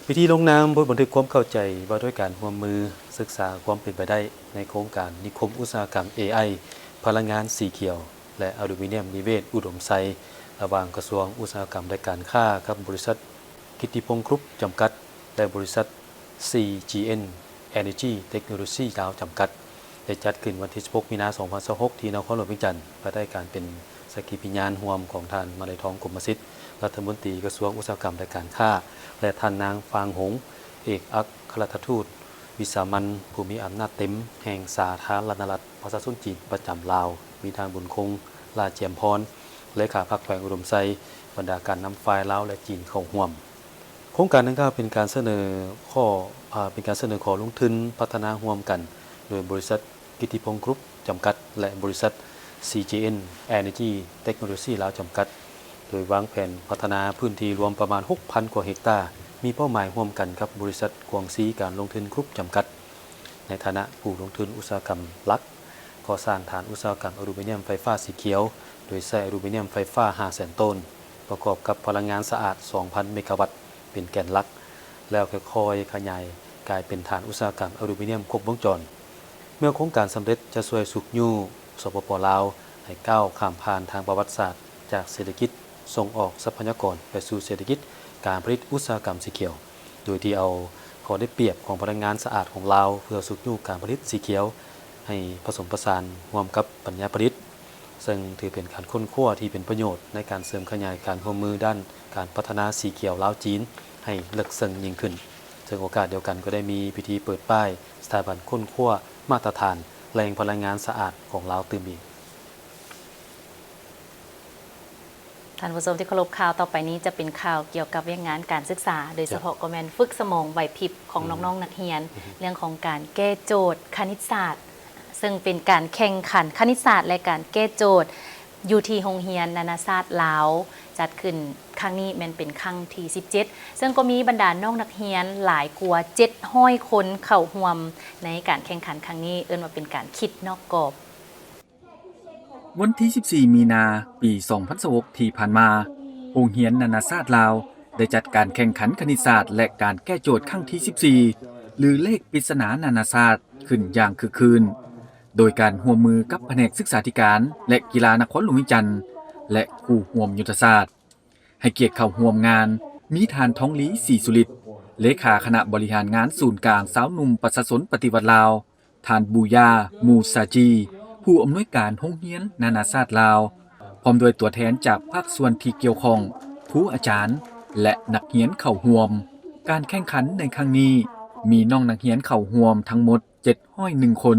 ພິທີລົງນາມບົດບັນທຶກຄວາມເຂົ້າໃຈວ່າດ້ວຍການຮ່ວມມືສຶກສາຄວາມເປັນໄປໄດ້ໃນໂຄງການນິຄົມອຸດສາຫະກຳ ເອໄອ ພະລັງງານສີຂຽວ ແລະ ອາລູມີນຽມນິເວດ ອຸດົມໄຊ ລະຫວ່າງກະຊວງອຸດສາຫະກຳ ແລະ ການຄ້າ ກັບບໍລິສັດກິດຕິພົງກຣຸບ ຈຳກັດ ແລະ ບໍລິສັດ ຊີຈີເອັນ ເອເນີຈີ ເຕັກໂນໂລຊີ ລາວ ຈຳກັດ ໄດ້ຈັດຂຶ້ນວັນທີສິບຫົກ ມີນາ ສອງພັນຊາວຫົກ ທີ່ນະຄອນຫຼວງວຽງຈັນ ພາຍໃຕ້ການເປັນສັກຂີພິຍານຮ່ວມຂອງທ່ານ ມະໄລທອງ ກົມມະສິດ ລັດຖະມົນຕີກະຊວງອຸດສາຫະກຳ ແລະ ການຄ້າ ແລະ ທ່ານນາງ ຟາງຫົງ ເອກອັກຄະລັດຖະທູດວິສາມັນຜູ້ມີອຳນາດເຕັມແຫ່ງສາທາລະນະລັດປະຊາຊົນຈີນປະຈຳລາວ, ມີທ່ານ ບຸນຄົງ ຫຼ້າຈຽມພອນ ເລຂາພັກແຂວງອຸດົມໄຊ, ບັນດາການນຳຝ່າຍລາວ ແລະ ຈີນເຂົ້າຮ່ວມ. ໂຄງການດັ່ງກ່າວເປັນການສະເໜີຂໍ້ ອາ ເປັນການສະເໜີຂໍລົງທຶນພັດທະນາຮ່ວມກັນ ໂດຍບໍລິສັດກິດຕິພົງກຣຸບ ຈຳກັດ ແລະ ບໍລິສັດ ຊີຈີເອັນ ເອເນີຈີ ເຕັກໂນໂລຊີ ລາວ ຈຳກັດ ໂດຍວາງແຜນພັດທະນາພື້ນທີ່ລວມປະມານ ຫົກພັນ ກວ່າເຮັກຕາ, ມີເປົ້າໝາຍຮ່ວມກັນກັບບໍລິສັດກວາງຊີການລົງທຶນກຣຸບ ຈຳກັດ ໃນຖານະຜູ້ລົງທຶນອຸດສາຫະກຳຫຼັກ, ກໍ່ສ້າງຖານອຸດສາຫະກຳອາລູມີນຽມໄຟຟ້າສີຂຽວ ໂດຍໃຊ້ອາລູມີນຽມໄຟຟ້າ ຫ້າແສນໂຕນ, ປະກອບກັບພະລັງງານສະອາດ ສອງພັນ ເມກາວັດ ເປັນແກນຫຼັກ, ແລ້ວຄ່ອຍໆຂະຫຍາຍກາຍເປັນຖານອຸດສາຫະກຳອາລູມີນຽມຄົບວົງຈອນ. ເມື່ອໂຄງການສຳເລັດ ຈະຊ່ວຍຊຸກຍູ້ ສປປ ລາວ ໃຫ້ກ້າວຂ້າມຜ່ານທາງປະຫວັດສາດ ຈາກເສດຖະກິດສົ່ງອອກຊັບພະຍາກອນ ໄປສູ່ເສດຖະກິດການຜະລິດອຸດສາຫະກຳສີຂຽວ, ໂດຍທີ່ເອົາຂໍ້ໄດ້ປຽບຂອງພະລັງງານສະອາດຂອງລາວ ເພື່ອຊຸກຍູ້ການຜະລິດສີຂຽວ ໃຫ້ປະສົມປະສານຮ່ວມກັບປັນຍາຜະລິດ, ເຊິ່ງຖືເປັນການຄົ້ນຄວ້າທີ່ເປັນປະໂຫຍດໃນການເສີມຂະຫຍາຍການຮ່ວມມືດ້ານການພັດທະນາສີຂຽວລາວ-ຈີນ ໃຫ້ເລິກເຊິ່ງຍິ່ງຂຶ້ນ. ເຊິ່ງໂອກາດດຽວກັນກໍໄດ້ມີພິທີເປີດປ້າຍສະຖາບັນຄົ້ນຄວ້າມາດຕະຖານແຫຼ່ງພະລັງງານສະອາດຂອງລາວຕື່ມອີກ. ທ່ານຜູ້ຊົມທີ່ເຄົາລົບ, ຂ່າວຕໍ່ໄປນີ້ຈະເປັນຂ່າວກ່ຽວກັບວຽກງານການສຶກສາ, ໂດຍສະເພາະກໍແມ່ນຝຶກສະໝອງໄຫວພິບຂອງ ອືມ ນ້ອງໆນັກຮຽນ, ອືມ ເລື່ອງຂອງການແກ້ໂຈດຄະນິດສາດ, ເຊິ່ງເປັນການແຂ່ງຂັນຄະນິດສາດ ແລະ ການແກ້ໂຈດ ຢູ່ທີ່ໂຮງຮຽນນານາຊາດລາວ ຈັດຂຶ້ນຄັ້ງນີ້ແມ່ນເປັນຄັ້ງທີສິບເຈັດ, ເຊິ່ງກໍມີບັນດານ້ອງນັກຮຽນຫຼາຍກວ່າເຈັດຮ້ອຍຄົນເຂົ້າຮ່ວມໃນການແຂ່ງຂັນຄັ້ງນີ້, ເອີ້ນວ່າເປັນການຄິດນອກກອບ. ວັນທີສິບສີ່ ມີນາ ປີສອງພັນຊາວຫົກ ທີ່ຜ່ານມາ, ໂຮງຮຽນນານາຊາດລາວ ໄດ້ຈັດການແຂ່ງຂັນຄະນິດສາດ ແລະ ການແກ້ໂຈດຄັ້ງທີສິບສີ່ ຫຼື ເລກປິດສະໜານານາຊາດ ຂຶ້ນຢ່າງຄຶກຄື້ນ. ໂດຍການຮ່ວມມືກັບພະແນກສຶກສາທິການ ແລະ ກິລານະຄອນຫຼວງວຽງຈັນ ແລະ ຄູ່ຮ່ວມຍຸດທະສາດ. ໃຫ້ກຽດເຂົ້າຮ່ວມງານ ມີທ່ານ ທອງລີ ສີສຸລິດ ເລຂາຄະນະບໍລິຫານງານສູນກາງຊາວໜຸ່ມປະຊາຊົນປະຕິວັດລາວ, ທ່ານ ບູຢາ ມູຊາຈີ ຜູ້ອຳນວຍການໂຮງຮຽນນານາຊາດລາວ, ພ້ອມດ້ວຍຕົວແທນຈາກພາກສ່ວນທີ່ກ່ຽວຂ້ອງ, ຄູອາຈານ ແລະ ນັກຮຽນເຂົ້າຮ່ວມ. ການແຂ່ງຂັນໃນຄັ້ງນີ້ ມີນ້ອງນັກຮຽນເຂົ້າຮ່ວມທັງໝົດ ເຈັດຮ້ອຍໜຶ່ງຄົນ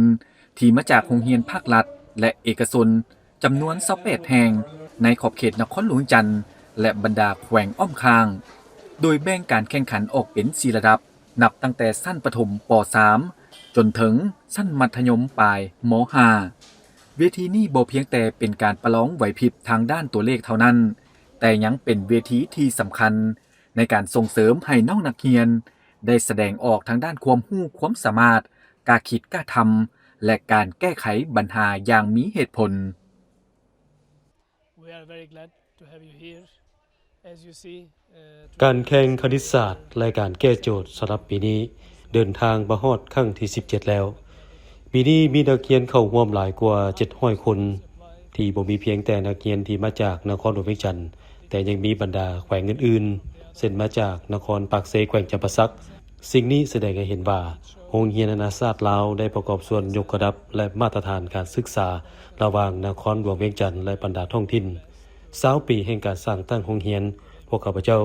ທີ່ມາຈາກໂຮງຮຽນພາກລັດ ແລະ ເອກະຊົນ ຈຳນວນຊາວແປດແຫ່ງ ໃນຂອບເຂດນະຄອນຫຼວງວຽງຈັນ ແລະ ບັນດາແຂວງອ້ອມຂ້າງ, ໂດຍແບ່ງການແຂ່ງຂັນອອກເປັນສີ່ລະດັບ, ນັບຕັ້ງແຕ່ຊັ້ນປະຖົມ ປໍສາມ ຈົນເຖິງຊັ້ນມັດທະຍົມປາຍ ມໍຫ້າ. ເວທີນີ້ບໍ່ພຽງແຕ່ເປັນການປະລອງໄຫວພິບທາງດ້ານຕົວເລກເທົ່ານັ້ນ, ແຕ່ຍັງເປັນເວທີທີ່ສຳຄັນໃນການສົ່ງເສີມໃຫ້ນ້ອງນັກຮຽນໄດ້ສະແດງອອກທາງດ້ານຄວາມຮູ້ຄວາມສາມາດ, ກ້າຄິດກ້າທຳ ແລະ ການແກ້ໄຂບັນຫາຢ່າງມີເຫດຜົນ. We are very glad to have you here. As you see, uh, ການແຂ່ງຄະນິດສາດ ແລະ ການແກ້ໂຈດສຳລັບປີນີ້ເດີນທາງມາຮອດຄັ້ງທີສິບເຈັດແລ້ວ. ປີນີ້ມີນັກຮຽນເຂົ້າຮ່ວມຫຼາຍກວ່າເຈັດຮ້ອຍຄົນ, ທີ່ບໍ່ມີພຽງແຕ່ນັກຮຽນທີ່ມາຈາກນະຄອນຫຼວງວຽງຈັນ, ແຕ່ຍັງມີບັນດາແຂວງອື່ນໆ ເຊັ່ນມາຈາກນະຄອນປາກເຊ ແຂວງຈຳປາສັກ. ສິ່ງນີ້ສະແດງໃຫ້ເຫັນວ່າ ໂຮງຮຽນນານາຊາດລາວໄດ້ປະກອບສ່ວນຍົກລະດັບ ແລະ ມາດຕະຖານການສຶກສາລະຫວ່າງນະຄອນຫຼວງວຽງຈັນ ແລະ ບັນດາທ້ອງຖິ່ນ. ຊາວປີແຫ່ງການສ້າງຕັ້ງໂຮງຮຽນ, ພວກຂ້າພະເຈົ້າ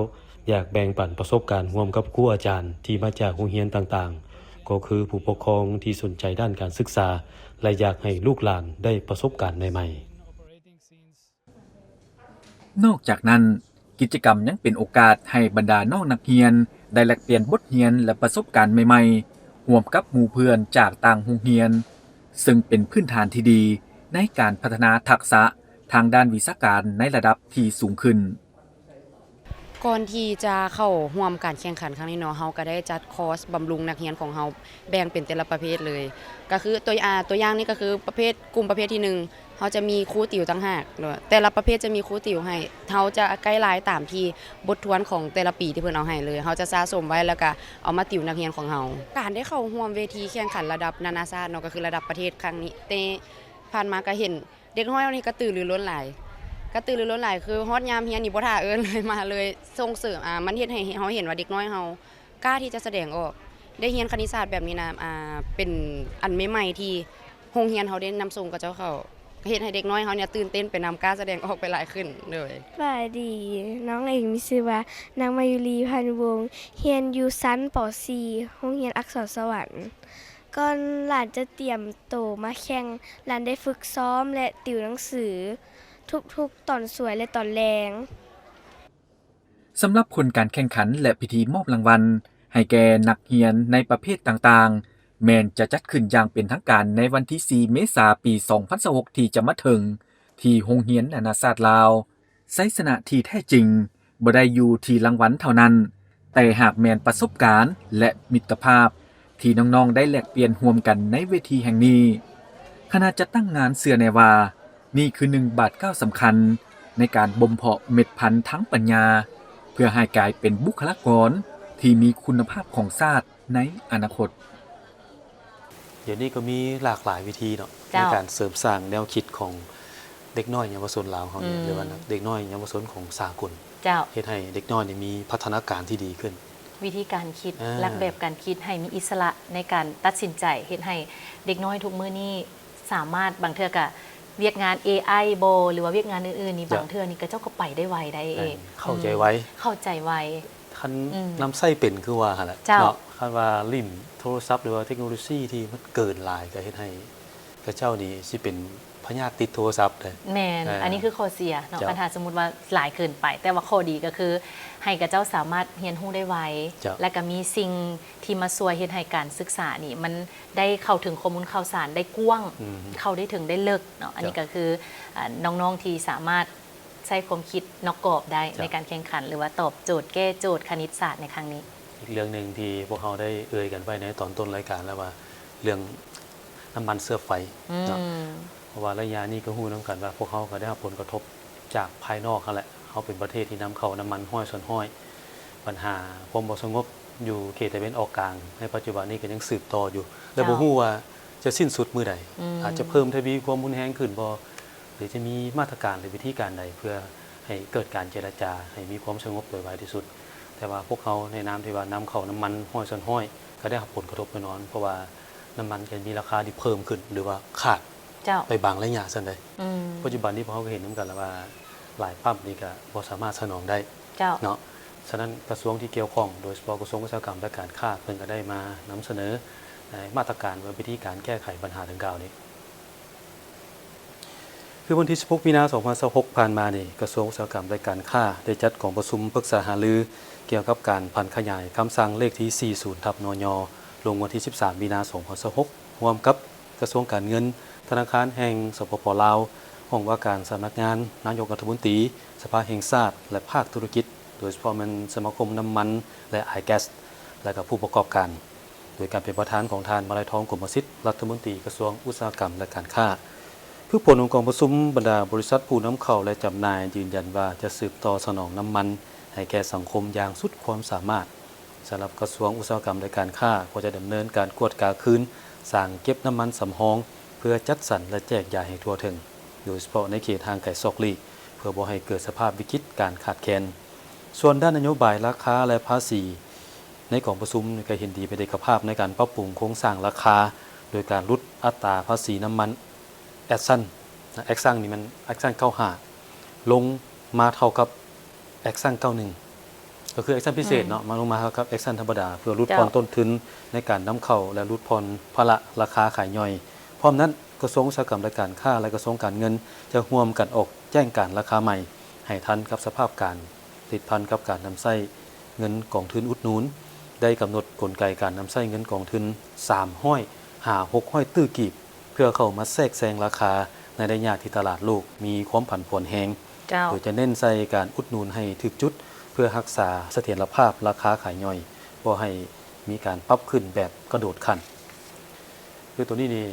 ຢາກແບ່ງປັນປະສົບການຮ່ວມກັບຄູອາຈານທີ່ມາຈາກໂຮງຮຽນຕ່າງໆ, ກໍຄືຜູ້ປົກຄອງທີ່ສົນໃຈດ້ານການສຶກສາ ແລະ ຢາກໃຫ້ລູກຫຼານໄດ້ປະສົບການໃໝ່ໆ. ນອກຈາກນັ້ນ, ກິດຈະກຳຍັງເປັນໂອກາດໃຫ້ບັນດານ້ອງນັກຮຽນໄດ້ແລກປ່ຽນບົດຮຽນ ແລະ ປະສົບການໃໝ່ໆ ຮ່ວມກັບໝູ່ເພື່ອນຈາກຕ່າງໂຮງຮຽນ, ເຊິ່ງເປັນພື້ນຖານທີ່ດີໃນການພັດທະນາທັກສະທາງດ້ານວິຊາການໃນລະດັບທີ່ສູງຂຶ້ນ. ກ່ອນທີ່ຈະເຂົ້າຮ່ວມການແຂ່ງຂັນຄັ້ງນີ້ເນາະ, ເຮົາກໍໄດ້ຈັດຄອສບຳລຸງນັກຮຽນຂອງເຮົາ ແບ່ງເປັນແຕ່ລະປະເພດເລີຍ. ກໍຄືຕົວ ອ່າ ຕົວຢ່າງນີ້ກໍຄືປະເພດ ກຸ່ມປະເພດທີໜຶ່ງ ເຮົາຈະມີຄູຕິວຕ່າງຫາກເນາະ, ແຕ່ລະປະເພດຈະມີຄູຕິວໃຫ້. ເຮົາຈະໄກລາຍຕາມທີ່ບົດທວນຂອງແຕ່ລະປີທີ່ເພິ່ນເອົາໃຫ້ເລີຍ. ເຮົາຈະສະສົມໄວ້ ແລ້ວກະເອົາມາຕິວນັກຮຽນຂອງເຮົາ. ການໄດ້ເຂົ້າຮ່ວມເວທີແຂ່ງຂັນລະດັບນານາຊາດເນາະ, ກໍຄືລະດັບປະເທດຄັ້ງນີ້, ແຕ່ຜ່ານມາກໍເຫັນ ເດັກນ້ອຍເຮົານີ້ກະຕືລືລົ້ນຫຼາຍ, ກະຕືລືລົ້ນຫຼາຍ ຄືຮອດຍາມຮຽນນີ້ບໍ່ຖ້າເອີ້ນເລີຍ ມາເລີຍ, ສົ່ງເສີມ ອ່າ ມັນເຮັດໃຫ້ເຮົາເຫັນວ່າເດັກນ້ອຍເຮົາກ້າທີ່ຈະສະແດງອອກ. ໄດ້ຮຽນຄະນິດສາດແບບນີ້ນະ ອ່າ ເປັນອັນໃໝ່ໆທີ່ໂຮງຮຽນເຮົາໄດ້ນຳສົ່ງເຂົາເຈົ້າເຂົ້າ, ເຮັດໃຫ້ເດັກນ້ອຍເຮົານີ້ຕື່ນເຕັ້ນໄປນຳ, ກ້າສະແດງອອກໄປຫຼາຍຂຶ້ນ. ໂດຍ ສະບາຍດີ, ນ້ອງເອງມີຊື່ວ່າ ນາງມາຍຸລີ ພັນວົງ, ຮຽນຢູ່ຊັ້ນ ປໍສີ່ ໂຮງຮຽນອັກສອນສະຫວັນ. ກ່ອນຫຼານຈະຕຽມໂຕມາແຂ່ງ, ຫຼານໄດ້ຝຶກຊ້ອມ ແລະ ຕິວໜັງສືທຸກໆຕອນສວຍ ແລະ ຕອນແລງ. ສຳລັບຜົນການແຂ່ງຂັນ ແລະ ພິທີມອບລາງວັນໃຫ້ແກ່ນັກຮຽນໃນປະເພດຕ່າງໆ ແມ່ນຈະຈັດຂຶ້ນຢ່າງເປັນທາງການໃນວັນທີສີ່ ເມສາ ປີສອງພັນຊາວຫົກ ທີ່ຈະມາເຖິງ ທີ່ໂຮງຮຽນນານາຊາດລາວ. ໄຊຊະນະທີ່ແທ້ຈິງບໍ່ໄດ້ຢູ່ທີ່ລາງວັນເທົ່ານັ້ນ, ແຕ່ຫາກແມ່ນປະສົບການ ແລະ ມິດຕະພາບທີ່ນ້ອງໆໄດ້ແລກປ່ຽນຮ່ວມກັນໃນເວທີແຫ່ງນີ້. ຄະນະຈັດຕັ້ງງານເຊື່ອແນ່ວ່າ ນີ້ຄືໜຶ່ງບາດກ້າວສຳຄັນໃນການບົ່ມເພາະເມັດພັນທາງປັນຍາ ເພື່ອໃຫ້ກາຍເປັນບຸກຄະລາກອນທີ່ມີຄຸນນະພາບຂອງຊາດໃນອະນາຄົດ. ດຽວນີ້ກໍມີຫຼາກຫຼາຍວິທີເນາະ ເຈົ້າ ໃນການເສີມສ້າງແນວຄິດຂອງເດັກນ້ອຍເຍົາວະຊົນລາວເຮົານີ້ ອືມ ຫຼືວ່າເດັກນ້ອຍເຍົາວະຊົນຂອງສາກົນ ເຈົ້າ ເຮັດໃຫ້ເດັກນ້ອຍນີ້ມີພັດທະນາການທີ່ດີຂຶ້ນ ວິທີການຄິດ ເອີ ຫຼັກແບບການຄິດໃຫ້ມີອິດສະຫຼະໃນການຕັດສິນໃຈ ເຮັດໃຫ້ເດັກນ້ອຍທຸກມື້ນີ້ສາມາດ ບາງເທື່ອກະວຽກງານເອໄອບໍ ຫຼືວ່າວຽກງານອື່ນໆນີ້ ເຈົ້າ ບາງເທື່ອນີ້ເຂົາເຈົ້າກໍໄປໄດ້ໄວໄດ໋ ເອີ ເຂົ້າໃຈໄວ ອືມ ເຂົ້າໃຈໄວ ຄັນ ອືມ ນຳໃຊ້ເປັນຄືວ່າຫັ້ນແຫຼະ ເຈົ້າ ເນາະ ຄັນວ່າຫຼິ້ນໂທລະສັບ ຫຼືວ່າເຕັກໂນໂລຊີທີ່ມັນເກີນຫຼາຍ ກໍເຮັດໃຫ້ເຂົາເຈົ້ານີ້ຊິເປັນພະຍາດຕິດໂທລະສັບເດ້ ແມ່ນ ເອີ ອັນນີ້ຄືຂໍ້ເສຍເນາະ ເຈົ້າ ຄັນຖ້າສົມມຸດວ່າຫຼາຍເກີນໄປ ແຕ່ວ່າຂໍ້ດີກໍຄືໃຫ້ເຂົາເຈົ້າສາມາດຮຽນຮູ້ໄດ້ໄວ ເຈົ້າ ແລະກໍມີສິ່ງທີ່ມາຊ່ວຍເຮັດໃຫ້ການສຶກສານີ້ ມັນໄດ້ເຂົ້າເຖິງຂໍ້ມູນຂ່າວສານໄດ້ກວ້າງ ອືມ ເຂົ້າໄດ້ເຖິງໄດ້ເລິກເນາະ ອັນນີ້ ເຈົ້າ ກໍຄື ອາ ນ້ອງໆທີ່ສາມາດ ໃຊ້ຄວາມຄິດນອກກອບໄດ້ ເຈົ້າ ໃນການແຂ່ງຂັນ ຫຼືວ່າຕອບໂຈດແກ້ໂຈດຄະນິດສາດໃນຄັ້ງນີ້. ອີກເລື່ອງໜຶ່ງທີ່ພວກເຮົາໄດ້ເອີ່ຍກັນໄວ້ໃນຕອນຕົ້ນລາຍການແລ້ວວ່າ ເລື່ອງນ້ຳມັນເຊື້ອໄຟ ອືມ ເນາະ ເພາະວ່າໄລຍະນີ້ກໍຮູ້ນຳກັນວ່າ ພວກເຮົາກໍໄດ້ຮັບຜົນກະທົບຈາກພາຍນອກຫັ້ນແຫຼະ ເຮົາເປັນປະເທດທີ່ນຳເຂົ້ານ້ຳມັນຮ້ອຍສ່ວນຮ້ອຍ ບັນຫາຄວາມບໍ່ສະຫງົບຢູ່ເຂດຕາເວັນອອກກາງໃນປັດຈຸບັນນີ້ກໍຍັງສືບຕໍ່ຢູ່ ແລະ ເຈົ້າ ບໍ່ຮູ້ວ່າ ຈະສິ້ນສຸດມື້ໃດ? ອືມ ອາດຈະເພີ່ມທະວີຄວາມຮຸນແຮງຂຶ້ນບໍ່? ຫຼືຈະມີມາດຕະການ ຫຼືວິທີການໃດ ເພື່ອໃຫ້ເກີດການເຈລະຈາ ໃຫ້ມີຄວາມສະຫງົບໂດຍໄວທີ່ສຸດ? ແຕ່ວ່າພວກເຮົາໃນນາມທີ່ວ່ານຳເຂົ້ານ້ຳມັນຮ້ອຍສ່ວນຮ້ອຍ ກໍໄດ້ຮັບຜົນກະທົບແນ່ນອນ ເພາະວ່ານ້ຳມັນກໍມີລາຄາທີ່ເພີ່ມຂຶ້ນ ຫຼືວ່າຂາດ ເຈົ້າ ໄປບາງໄລຍະຊັ້ນໃດ໋. ອືມ ປັດຈຸບັນນີ້ພວກເຮົາກໍເຫັນນຳກັນແລ້ວວ່າ ຫຼາຍປ້ຳນີ້ກໍບໍ່ສາມາດສະໜອງໄດ້ ເຈົ້າ ເນາະ. ສະນັ້ນກະຊວງທີ່ກ່ຽວຂ້ອງ ໂດຍສະເພາະກະຊວງອຸດສາຫະກຳ ແລະ ການຄ້າ ເພິ່ນກໍໄດ້ມານຳສະເໜີ ເອີ ມາດຕະການ ຫຼືວ່າວິທີການແກ້ໄຂບັນຫາດັ່ງກ່າວນີ້. ຄືວັນທີສິບຫົກ ມີນາ ສອງພັນຊາວຫົກ ຜ່ານມານີ້ ກະຊວງອຸດສາຫະກຳ ແລະ ການຄ້າ ໄດ້ຈັດກອງປະຊຸມປຶກສາຫາລື ກ່ຽວກັບການຜັນຂະຫຍາຍຄຳສັ່ງເລກທີສີ່ສິບ ທັບ ນຍ ລົງວັນທີສິບສາມ ມີນາ ສອງພັນຊາວຫົກ ຮ່ວມກັບ ກະຊວງການເງິນ, ທະນາຄານແຫ່ງ ສປປ ລາວ, ຫ້ອງວ່າການສຳນັກງານນາຍົກລັດຖະມົນຕີ, ສະພາແຫ່ງຊາດ ແລະ ພາກທຸລະກິດ, ໂດຍສະເພາະແມ່ນສະມາຄົມນ້ຳມັນ ແລະ ອາຍແກັສ ແລະ ກະຜູ້ປະກອບການ, ໂດຍການເປັນປະທານຂອງທ່ານ ມະໄລທອງ ກົມມະສິດ ລັດຖະມົນຕີກະຊວງອຸດສາຫະກຳ ແລະ ການຄ້າ. ຄືຜົນຂອງກອງປະຊຸມ, ບັນດາບໍລິສັດຜູ້ນຳເຂົ້າ ແລະ ຈຳໜ່າຍ ຢືນຢັນວ່າຈະສືບຕໍ່ສະໜອງນ້ຳມັນໃຫ້ແກ່ສັງຄົມຢ່າງສຸດຄວາມສາມາດ. ສຳລັບກະຊວງອຸດສາຫະກຳ ແລະ ການຄ້າ ກໍຈະດຳເນີນການກວດກາຄືນສາງເກັບນ້ຳມັນສຳຮອງ ເພື່ອຈັດສັນ ແລະ ແຈກຢາຍໃຫ້ທົ່ວເຖິງ, ໂດຍສະເພາະໃນເຂດຫ່າງໄກສອກຫຼີກ ເພື່ອບໍ່ໃຫ້ເກີດສະພາບວິກິດການຂາດແຄນ. ສ່ວນດ້ານນະໂຍບາຍລາຄາ ແລະ ພາສີ, ໃນກອງປະຊຸມກໍເຫັນດີເປັນເອກະພາບໃນການປັບປຸງໂຄງສ້າງລາຄາ ໂດຍການຫຼຸດອັດຕາພາສີນ້ຳມັນ ແອັກຊັນ ແອັກຊັນນີ້ແມ່ນແອັກຊັນເກົ້າຫ້າ ລົງມາເທົ່າກັບແອັກຊັນເກົ້າໜຶ່ງ ກໍຄືແອັກຊັນພິເສດເນາະ ອືມ ມາລົງມາເທົ່າກັບແອັກຊັນທຳມະດາ ເພື່ອຫຼຸດຜ່ອນ ເຈົ້າ ຕົ້ນທຶນໃນການນຳເຂົ້າ ແລະ ຫຼຸດຜ່ອນພາລະລາຄາຂາຍຍ່ອຍ. ພ້ອມນັ້ນ ກະຊວງອຸດສາຫະກຳ ແລະ ການຄ້າ ແລະ ກະຊວງການເງິນ ຈະຮ່ວມກັນອອກແຈ້ງການລາຄາໃໝ່ ໃຫ້ທັນກັບສະພາບການ ຕິດພັນກັບການນຳໃຊ້ເງິນກອງທຶນອຸດໜູນ, ໄດ້ກຳນົດກົນໄກການນຳໃຊ້ເງິນກອງທຶນສາມຮ້ອຍຫາຫົກຮ້ອຍຕື້ກີບ ເພື່ອເຂົ້າມາແຊກແຊງລາຄາໃນໄລຍະທີ່ຕະຫຼາດໂລກມີຄວາມຜັນຜວນແຮງ, ເຈົ້າ ໂດຍຈະເນັ້ນໃສ່ການອຸດໜູນໃຫ້ຖືກຈຸດ ເພື່ອຮັກສາສະຖຽນລະພາບລາຄາຂາຍຍ່ອຍ, ບໍ່ໃຫ້ມີການປັບຂຶ້ນແບບກະໂດດຂັ້ນ. ຄືໂຕນີ້ນີ້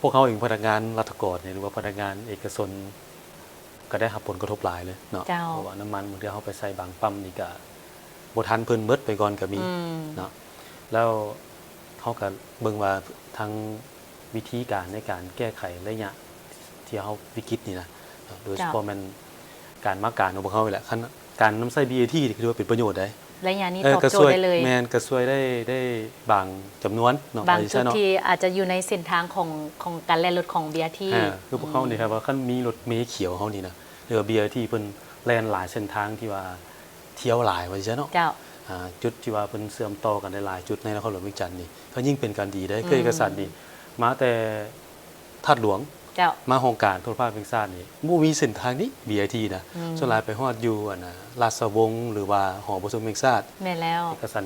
ພວກເຮົາເອງ ພະນັກງານລັດຖະກອນນີ້ ຫຼືວ່າພະນັກງານເອກະຊົນ ກໍໄດ້ຮັບຜົນກະທົບຫຼາຍເລີຍເນາະ ເຈົ້າ ເພາະວ່ານ້ຳມັນບາງເທື່ອເຮົາໄປໃສ່ບາງປ້ຳນີ້ກະບໍ່ທັນເພິ່ນ ໝົດໄປກ່ອນກະມີ ອືມ ເນາະ. ແລ້ວເຮົາກະເບິ່ງວ່າທາງວິທີການໃນການແກ້ໄຂໄລຍະທີ່ເຮົາວິກິດນີ້ນະ ໂດຍສະເພາະ ເຈົ້າ ແມ່ນການມາການຂອງພວກເຮົານີ້ແຫຼະ ຄັນການນຳໃຊ້ ບີ ເອ ທີ ນີ້ຄືວ່າເປັນປະໂຫຍດໃດ໋ ໄລຍະນີ້ ເອີ ຕອບໂຈດໄດ້ເລີຍ ແມ່ນ ກະຊ່ວຍໄດ້ ໄດ້ບາງຈຳນວນເນາະ ບາງຈຸດທີ່ອາດຈະຢູ່ໃນເສັ້ນທາງຂອງ ຂອງການແລ່ນລົດຂອງ ບີ ອາ ທີ ຄືພວກເຮົານີ້ ອືມ ຖ້າວ່າຄັນມີລົດເມຂຽວເຮົານີ້ນະ ຫຼືວ່າ ບີ ອາ ທີ ເພິ່ນແລ່ນຫຼາຍເສັ້ນທາງທີ່ວ່າທ່ຽວຫຼາຍວ່າຊັ້ນເນາະ ເຈົ້າ ອາ ຈຸດທີ່ວ່າເພິ່ນເຊື່ອມຕໍ່ກັນໄດ້ຫຼາຍຈຸດໃນນະຄອນຫຼວງວຽງຈັນນີ້ ກໍຍິ່ງເປັນການດີໄດ໋ ອືມ ຄືເອກະສັນນີ້ ມາແຕ່ ທາດຫຼວງ ເຈົ້າ ມາຫ້ອງການໂທລະພາບແຫ່ງຊາດນີ້ ບໍ່ມີເສັ້ນທາງນີ້ ບີ ອາ ທີ ນະ ອືມ ສ່ວນຫຼາຍໄປຮອດຢູ່ ອັນນະ ລາຊະວົງ ຫຼືວ່າຫໍປະຊຸມແຫ່ງຊາດ ແມ່ນແລ້ວ ເອກະສັ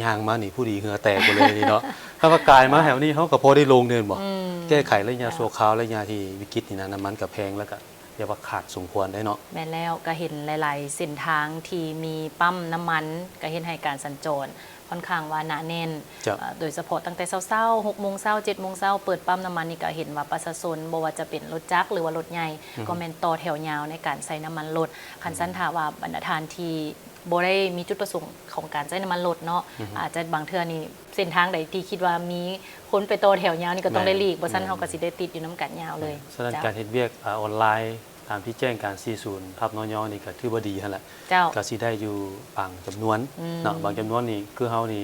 ນຍ່າງມານີ້ ຜູ້ດີເຫື່ອແຕກໝົດເລີຍນີ້ເນາະ ຖ້າວ່າກາຍມາແຖວນີ້ ເຮົາກໍພໍໄດ້ລົງເດ້ ແມ່ນບໍ່? ອືມ ແກ້ໄຂໄລຍະ ເຈົ້າ ຊົ່ວຄາວ ໄລຍະທີ່ວິກິດນີ້ນະ ນ້ຳມັນກໍແພງ ແລ້ວກໍ ເອີ້ນວ່າຂາດສົມຄວນໄດ໋ເນາະ ແມ່ນແລ້ວ ກໍເຫັນຫຼາຍໆເສັ້ນທາງທີ່ມີປ້ຳນ້ຳມັນ ກໍເຮັດໃຫ້ການສັນຈອນ ຂ້ອນຂ້າງວ່າໜາແໜ້ນ ເຈົ້າ ເອີ ໂດຍສະເພາະຕັ້ງແຕ່ເຊົ້າໆ ຫົກໂມງເຊົ້າ ເຈັດໂມງເຊົ້າ ເປີດປ້ຳນ້ຳມັນນີ້ ກໍເຫັນວ່າປະຊາຊົນ ບໍ່ວ່າຈະເປັນລົດຈັກ ຫຼືວ່າລົດໃຫຍ່ ອືຮຶ ກໍແມ່ນຕໍ່ແຖວຍາວໃນການໃຊ້ນ້ຳມັນລົດ. ຄັນຊັ້ນ ອືມ ຖ້າວ່າບັນດາທ່ານທີ່ບໍ່ໄດ້ມີຈຸດປະສົງຂອງການໃຊ້ນ້ຳມັນລົດເນາະ ອືຮຶ ອາດຈະບາງເທື່ອນີ້ ເສັ້ນທາງໃດທີ່ຄິດວ່າມີຄົນໄປຕໍ່ແຖວຍາວນີ້ ກໍຕ້ອງ ແມ່ນ ໄດ້ຫຼີກ ບໍ່ຊັ້ນ ແມ່ນ ເຮົາກໍຊິໄດ້ຕິດຢູ່ນຳກັນຍາວເລີຍ. ສະນັ້ນ ເຈົ້າ ການເຮັດວຽກ ອາ ອອນລາຍ ຕາມທີ່ແຈ້ງການ ສີ່ສິບ ທັບ ນຍ ນີ້ກໍຖືວ່າດີຫັ້ນແຫຼະ ເຈົ້າ ກໍຊິໄດ້ຢູ່ບາງຈຳນວນ ອືມ ເນາະ ບາງຈຳນວນນີ້ ຄືເຮົານີ້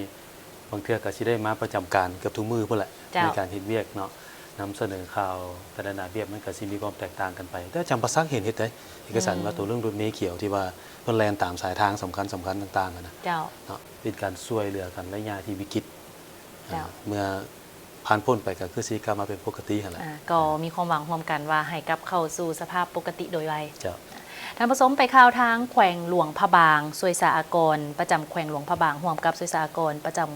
ບາງເທື່ອກໍຊິໄດ້ມາປະຈຳການເກືອບທຸກມື້ພຸ້ນແຫຼະ ເຈົ້າ ໃນການເຮັດວຽກເນາະ ນຳສະເໜີຂ່າວ ແຕ່ລະໜ້າວຽກມັນກໍຊິມີຄວາມແຕກຕ່າງກັນໄປ ແຕ່ອາຈານປະສັກເຫັນເຮັດໄດ ເອກະສັນ ອືມ ວ່າໂຕເລື່ອງລົດເມຂຽວທີ່ວ່າເພິ່ນແລ່ນຕາມສາຍທາງສຳຄັນໆຕ່າງໆຫັ້ນນະ ເຈົ້າ ເນາະ ເປັນການຊ່ວຍເຫຼືອກັນໄລຍະທີ່ວິກິດ ເຈົ້າ ເມື່ອຜ່ານພົ້ນໄປກໍຄືຊິກັບມາເປັນປົກກະຕິຫັ້ນແຫຼະ ອາ ກໍມີຄວາມຫວັງຮ່ວມກັນວ່າໃຫ້ກັບເຂົ້າສູ່ສະພາບປົກກະຕິໂດຍໄວ. ເຈົ້າ ທ່ານຜູ້ຊົມ ໄປຂ່າວທາງແຂວງຫຼວງພະບາງ ສ່ວຍສາອາກອນປະຈຳແຂວງຫຼວງພະບາງ ຮ່ວມກັບສ່ວຍສາອາກອນປະຈຳ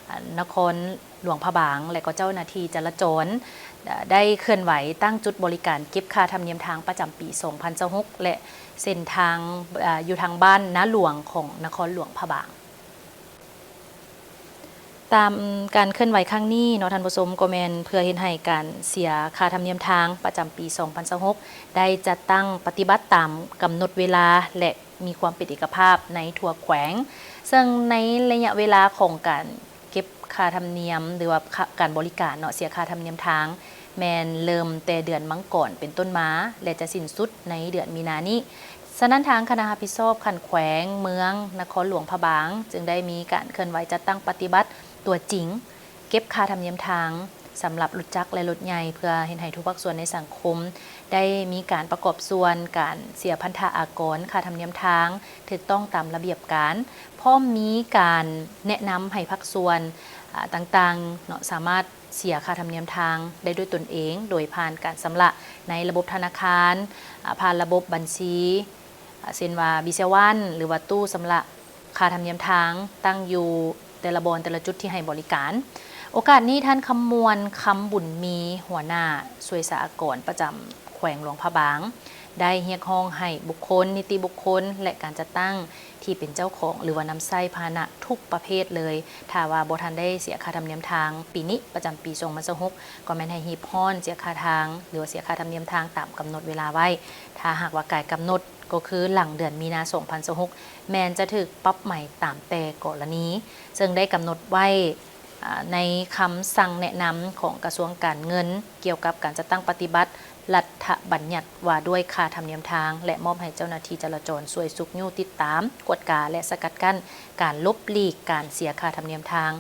ອາ ນະຄອນຫຼວງພະບາງ ແລະ ກໍເຈົ້າໜ້າທີ່ຈະລາຈອນ ອາ ໄດ້ເຄື່ອນໄຫວຕັ້ງຈຸດບໍລິການເກັບຄ່າທຳນຽມທາງປະຈຳປີສອງພັນຊາວຫົກ ແລະ ເສັ້ນທາງ ອາ ຢູ່ທາງບ້ານນາຫຼວງຂອງນະຄອນຫຼວງພະບາງ. ຕາມການເຄື່ອນໄຫວຄັ້ງນີ້ເນາະ ທ່ານຜູ້ຊົມ ກໍແມ່ນເພື່ອເຮັດໃຫ້ການເສຍຄ່າທຳນຽມທາງປະຈຳປີສອງພັນຊາວຫົກ ໄດ້ຈັດຕັ້ງປະຕິບັດຕາມກຳນົດເວລາ ແລະ ມີຄວາມເປັນເອກະພາບໃນທົ່ວແຂວງ, ເຊິ່ງໃນໄລຍະເວລາຂອງການເກັບ ຄ່າທຳນຽມ ຫຼືວ່າຄ່າ ການບໍລິການເນາະ ເສຍຄ່າທຳນຽມທາງ ແມ່ນເລີ່ມແຕ່ເດືອນມັງກອນເປັນຕົ້ນມາ ແລະ ຈະສິ້ນສຸດໃນເດືອນມີນານີ້. ສະນັ້ນ ທາງຄະນະຮັບຜິດຊອບຂັ້ນແຂວງ, ເມືອງ, ນະຄອນຫຼວງພະບາງ ຈຶ່ງໄດ້ມີການເຄື່ອນໄຫວຈັດຕັ້ງປະຕິບັດຕົວຈິງ ເກັບຄ່າທຳນຽມທາງສຳລັບລົດຈັກ ແລະ ລົດໃຫຍ່ ເພື່ອເຮັດໃຫ້ທຸກພາກສ່ວນໃນສັງຄົມ ໄດ້ມີການປະກອບສ່ວນການເສຍພັນທະອາກອນຄ່າທຳນຽມທາງຖືກຕ້ອງຕາມລະບຽບການ, ພ້ອມມີການແນະນຳໃຫ້ພາກສ່ວນ ອາ ຕ່າງໆເນາະ ສາມາດເສຍຄ່າທຳນຽມທາງໄດ້ດ້ວຍຕົນເອງ ໂດຍຜ່ານການຊຳລະໃນລະບົບທະນາຄານ, ອາ ຜ່ານລະບົບບັນຊີ ອາ ເຊັ່ນວ່າ BCEL One ຫຼືວ່າຕູ້ຊຳລະ ຄ່າທຳນຽມທາງ ຕັ້ງຢູ່ແຕ່ລະບ່ອນແຕ່ລະຈຸດທີ່ໃຫ້ບໍລິການ. ໂອກາດນີ້ ທ່ານ ຄຳມ່ວນ ຄຳບຸນມີ ຫົວໜ້າສ່ວຍສາອາກອນປະຈຳແຂວງຫຼວງພະບາງ ໄດ້ຮຽກຮ້ອງໃຫ້ບຸກຄົນ, ນິຕິບຸກຄົນ ແລະ ການຈັດຕັ້ງທີ່ເປັນເຈົ້າຂອງ ຫຼືວ່ານຳໃຊ້ພາຫະນະທຸກປະເພດເລີຍ ຖ້າວ່າບໍ່ທັນໄດ້ເສຍຄ່າທຳນຽມທາງປີນີ້ ປະຈຳປີສອງພັນຊາວຫົກ ກໍແມ່ນໃຫ້ຮີບຮ້ອນເສຍຄ່າທາງ ຫຼືວ່າເສຍຄ່າທຳນຽມທາງຕາມກຳນົດເວລາໄວ້. ຖ້າຫາກວ່າກາຍກຳນົດ ກໍຄືຫຼັງເດືອນມີນາສອງພັນຊາວຫົກ ແມ່ນຈະຖືກປັບໃໝຕາມແຕ່ກໍລະນີ, ເຊິ່ງໄດ້ກຳນົດໄວ້ ອາ ໃນຄຳສັ່ງແນະນຳຂອງກະຊວງການເງິນ ກ່ຽວກັບການຈັດຕັ້ງປະຕິບັດລັດຖະບັນຍັດວ່າດ້ວຍຄ່າທຳນຽມທາງ ແລະ ມອບໃຫ້ເຈົ້າໜ້າທີ່ຈະລາຈອນຊ່ວຍຊຸກຍູ້, ຕິດຕາມ, ກວດກາ ແລະ ສະກັດກັ້ນການຫຼົບຫຼີກການເສຍຄ່າທຳນຽມທາງ.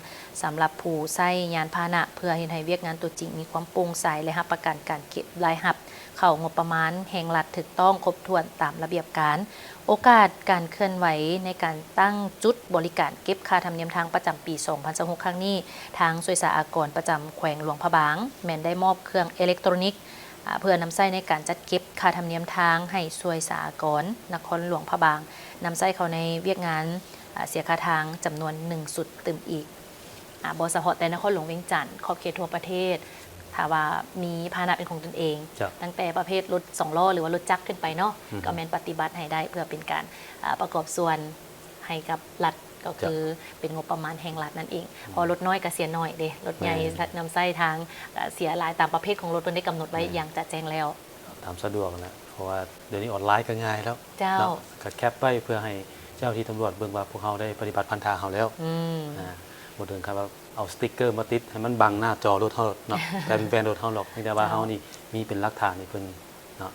ສຳລັບຜູ້ໃຊ້ຍານພາຫະນະ ເພື່ອເຮັດໃຫ້ວຽກງານຕົວຈິງມີຄວາມໂປ່ງໃສ ແລະ ຮັບປະກັນການເກັບລາຍຮັບ ເຂົ້າງົບປະມານແຫ່ງລັດຖືກຕ້ອງຄົບຖ້ວນຕາມລະບຽບການ. ໂອກາດການເຄື່ອນໄຫວໃນການຕັ້ງຈຸດບໍລິການເກັບຄ່າທຳນຽມທາງປະຈຳປີສອງພັນຊາວຫົກຄັ້ງນີ້, ທາງສ່ວຍສາອາກອນປະຈຳແຂວງຫຼວງພະບາງ ແມ່ນໄດ້ມອບເຄື່ອງເອເລັກໂຕຣນິກ ອາ ເພື່ອນຳໃຊ້ໃນການຈັດເກັບຄ່າທຳນຽມທາງໃຫ້ສ່ວຍສາອາກອນນະຄອນຫຼວງພະບາງ ນຳໃຊ້ເຂົ້າໃນວຽກງານ ອາ ເສຍຄ່າທາງຈຳນວນໜຶ່ງຊຸດຕື່ມອີກ. ອາ ບໍ່ສະເພາະແຕ່ນະຄອນຫຼວງວຽງຈັນ, ຂອບເຂດທົ່ວປະເທດ ຖ້າວ່າມີພາຫະນະເປັນຂອງຕົນເອງ ເຈົ້າ ຕັ້ງແຕ່ປະເພດລົດສອງລໍ້ ຫຼືວ່າລົດຈັກຂຶ້ນໄປເນາະ ອືຮຶ ກໍແມ່ນປະຕິບັດໃຫ້ໄດ້ ເພື່ອເປັນການ ອາ ປະກອບສ່ວນໃຫ້ກັບລັດ ກໍຄື ເຈົ້າ ເປັນງົບປະມານແຫ່ງລັດນັ້ນເອງ. ອືມ ເພາະລົດນ້ອຍກໍເສຍໜ້ອຍເດ້, ລົດໃຫຍ່ ແມ່ນ ນຳໃຊ້ທາງ ອາ ເສຍຫຼາຍຕາມປະເພດຂອງລົດ ເພິ່ນໄດ້ກຳນົດໄວ້ ແມ່ນ ຢ່າງຈະແຈ້ງແລ້ວ. ຕາມສະດວກຫັ້ນແຫຼະ ເພາະວ່າດຽວນີ້ອອນລາຍກໍງ່າຍແລ້ວ ເຈົ້າ ເນາະ ກໍແຄັບໄວ້ເພື່ອໃຫ້ເຈົ້າໜ້າທີ່ຕຳຫຼວດເບິ່ງວ່າພວກເຮົາໄດ້ປະຕິບັດພັນທະເຮົາແລ້ວ. ອືມ ອາ ບໍ່ເຖິງຂັ້ນວ່າເອົາສະຕິກເກີມາຕິດໃຫ້ມັນບັງໜ້າຈໍລົດເຮົາເນາະ ແຜ່ນແວ່ນລົດເຮົາດອກ, ມີແຕ່ວ່າ ເຈົ້າ ເຮົານີ້ມີເປັນຫຼັກຖານໃຫ້ເພິ່ນເນາະ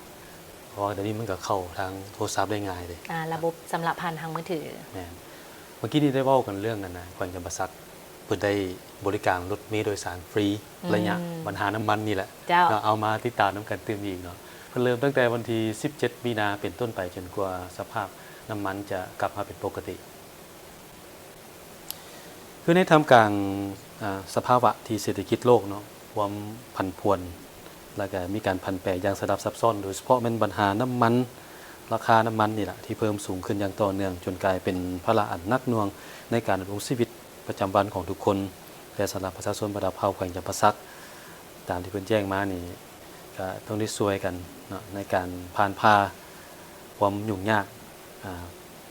ເພາະວ່າດຽວນີ້ມັນກໍເຂົ້າທາງໂທລະສັບໄດ້ງ່າຍເດ້. ອາ ລະບົບຊຳລະຜ່ານທາງມືຖື. ແມ່ນ. ເມື່ອກີ້ນີ້ໄດ້ເວົ້າກັນເລື່ອງ ອັນນະ ແຂວງຈຳປາສັກ ເພິ່ນໄດ້ບໍລິການລົດເມໂດຍສານຟຣີ ອືມ ໄລຍະບັນຫານ້ຳມັນນີ້ແຫຼະ ເຈົ້າ ເນາະ ເອົາມາຕິດຕາມນຳກັນຕື່ມອີກເນາະ. ເພິ່ນເລີ່ມຕັ້ງແຕ່ວັນທີສິບເຈັດ ມີນາເປັນຕົ້ນໄປ ຈົນກວ່າສະພາບນ້ຳມັນຈະກັບມາເປັນປົກກະຕິ. ຄືໃນທ່າມກາງ ອາ ສະພາວະທີ່ເສດຖະກິດໂລກເນາະ ຄວາມຜັນຜວນ ແລ້ວກະມີການຜັນແປຢ່າງສະຫຼັບຊັບຊ້ອນ, ໂດຍສະເພາະແມ່ນບັນຫານ້ຳມັນ, ລາຄານ້ຳມັນນີ້ລະ ທີ່ເພີ່ມສູງຂຶ້ນຢ່າງຕໍ່ເນື່ອງ ຈົນກາຍເປັນພາລະອັນໜັກໜ່ວງໃນການດຳລົງຊີວິດປະຈຳວັນຂອງທຸກຄົນ ແລະ ສຳລັບປະຊາຊົນບັນດາເຜົ່າແຂວງຈຳປາສັກ. ຕາມທີ່ເພິ່ນແຈ້ງມານີ້ ກະຕ້ອງໄດ້ຊ່ວຍກັນເນາະ ໃນການຜ່ານຜ່າຄວາມຫຍຸ້ງຍາກ ອາ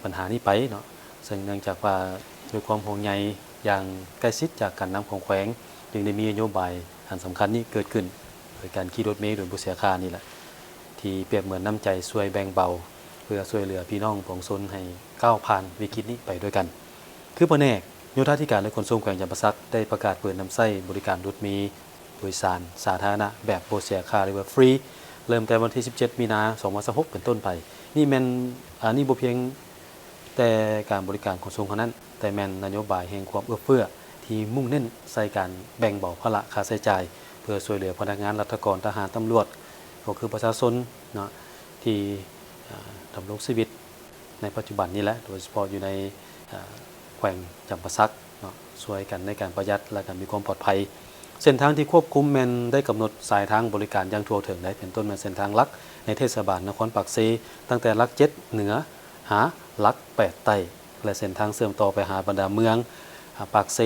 ບັນຫານີ້ໄປເນາະ. ເຊິ່ງເນື່ອງຈາກວ່າດ້ວຍຄວາມຫ່ວງໃຍຢ່າງໃກ້ຊິດຈາກການນຳຂອງແຂວງ ຈຶ່ງໄດ້ມີນະໂຍບາຍອັນສຳຄັນນີ້ເກີດຂຶ້ນ ໂດຍການຂີ່ລົດເມໂດຍບໍ່ເສຍຄ່ານີ້ແຫຼະ ທີ່ປຽບເໝືອນນ້ຳໃຈຊ່ວຍແບ່ງເບົາ ເພື່ອຊ່ວຍເຫຼືອພີ່ນ້ອງປວງຊົນໃຫ້ກ້າວຜ່ານວິກິດນີ້ໄປດ້ວຍກັນ. ຄືພະແນກໂຍທາທິການ ແລະ ຂົນສົ່ງແຂວງຈຳປາສັກ ໄດ້ປະກາດເປີດນຳໃຊ້ບໍລິການລົດເມ ໂດຍສານສາທາລະນະແບບບໍ່ເສຍຄ່າ ຫຼືວ່າຟຣີ ເລີ່ມແຕ່ວັນທີສິບເຈັດ ມີນາ ສອງພັນຊາວຫົກ ເປັນຕົ້ນໄປ. ນີ້ແມ່ນ ອາ ນີ້ບໍ່ພຽງແຕ່ການບໍລິການຂົນສົ່ງເທົ່ານັ້ນ, ແຕ່ແມ່ນນະໂຍບາຍແຫ່ງຄວາມເອື້ອເຟື້ອທີ່ມຸ່ງເນັ້ນໃສ່ການແບ່ງເບົາພາລະຄ່າໃຊ້ຈ່າຍ ເພື່ອຊ່ວຍເຫຼືອພະນັກງານລັດຖະກອນ, ທະຫານ, ຕຳຫຼວດ ກໍຄືປະຊາຊົນເນາະ ທີ່ ອາ ດຳລົງຊີວິດໃນປັດຈຸບັນນີ້ແຫຼະ ໂດຍສະເພາະຢູ່ໃນ ອາ ແຂວງຈຳປາສັກ ເນາະ ຊ່ວຍກັນໃນການປະຢັດ ແລະ ການມີຄວາມປອດໄພ. ເສັ້ນທາງທີ່ຄວບຄຸມແມ່ນໄດ້ກຳນົດສາຍທາງບໍລິການຢ່າງທົ່ວເຖິງໄດ້ ເປັນຕົ້ນແມ່ນເສັ້ນທາງຫຼັກໃນເທດສະບານນະຄອນປາກເຊ ຕັ້ງແຕ່ຫຼັກເຈັດເໜືອຫາຫຼັກແປດໃຕ້ ແລະ ເສັ້ນທາງເຊື່ອມຕໍ່ໄປຫາບັນດາເມືອງ ອາ ປາກເຊ,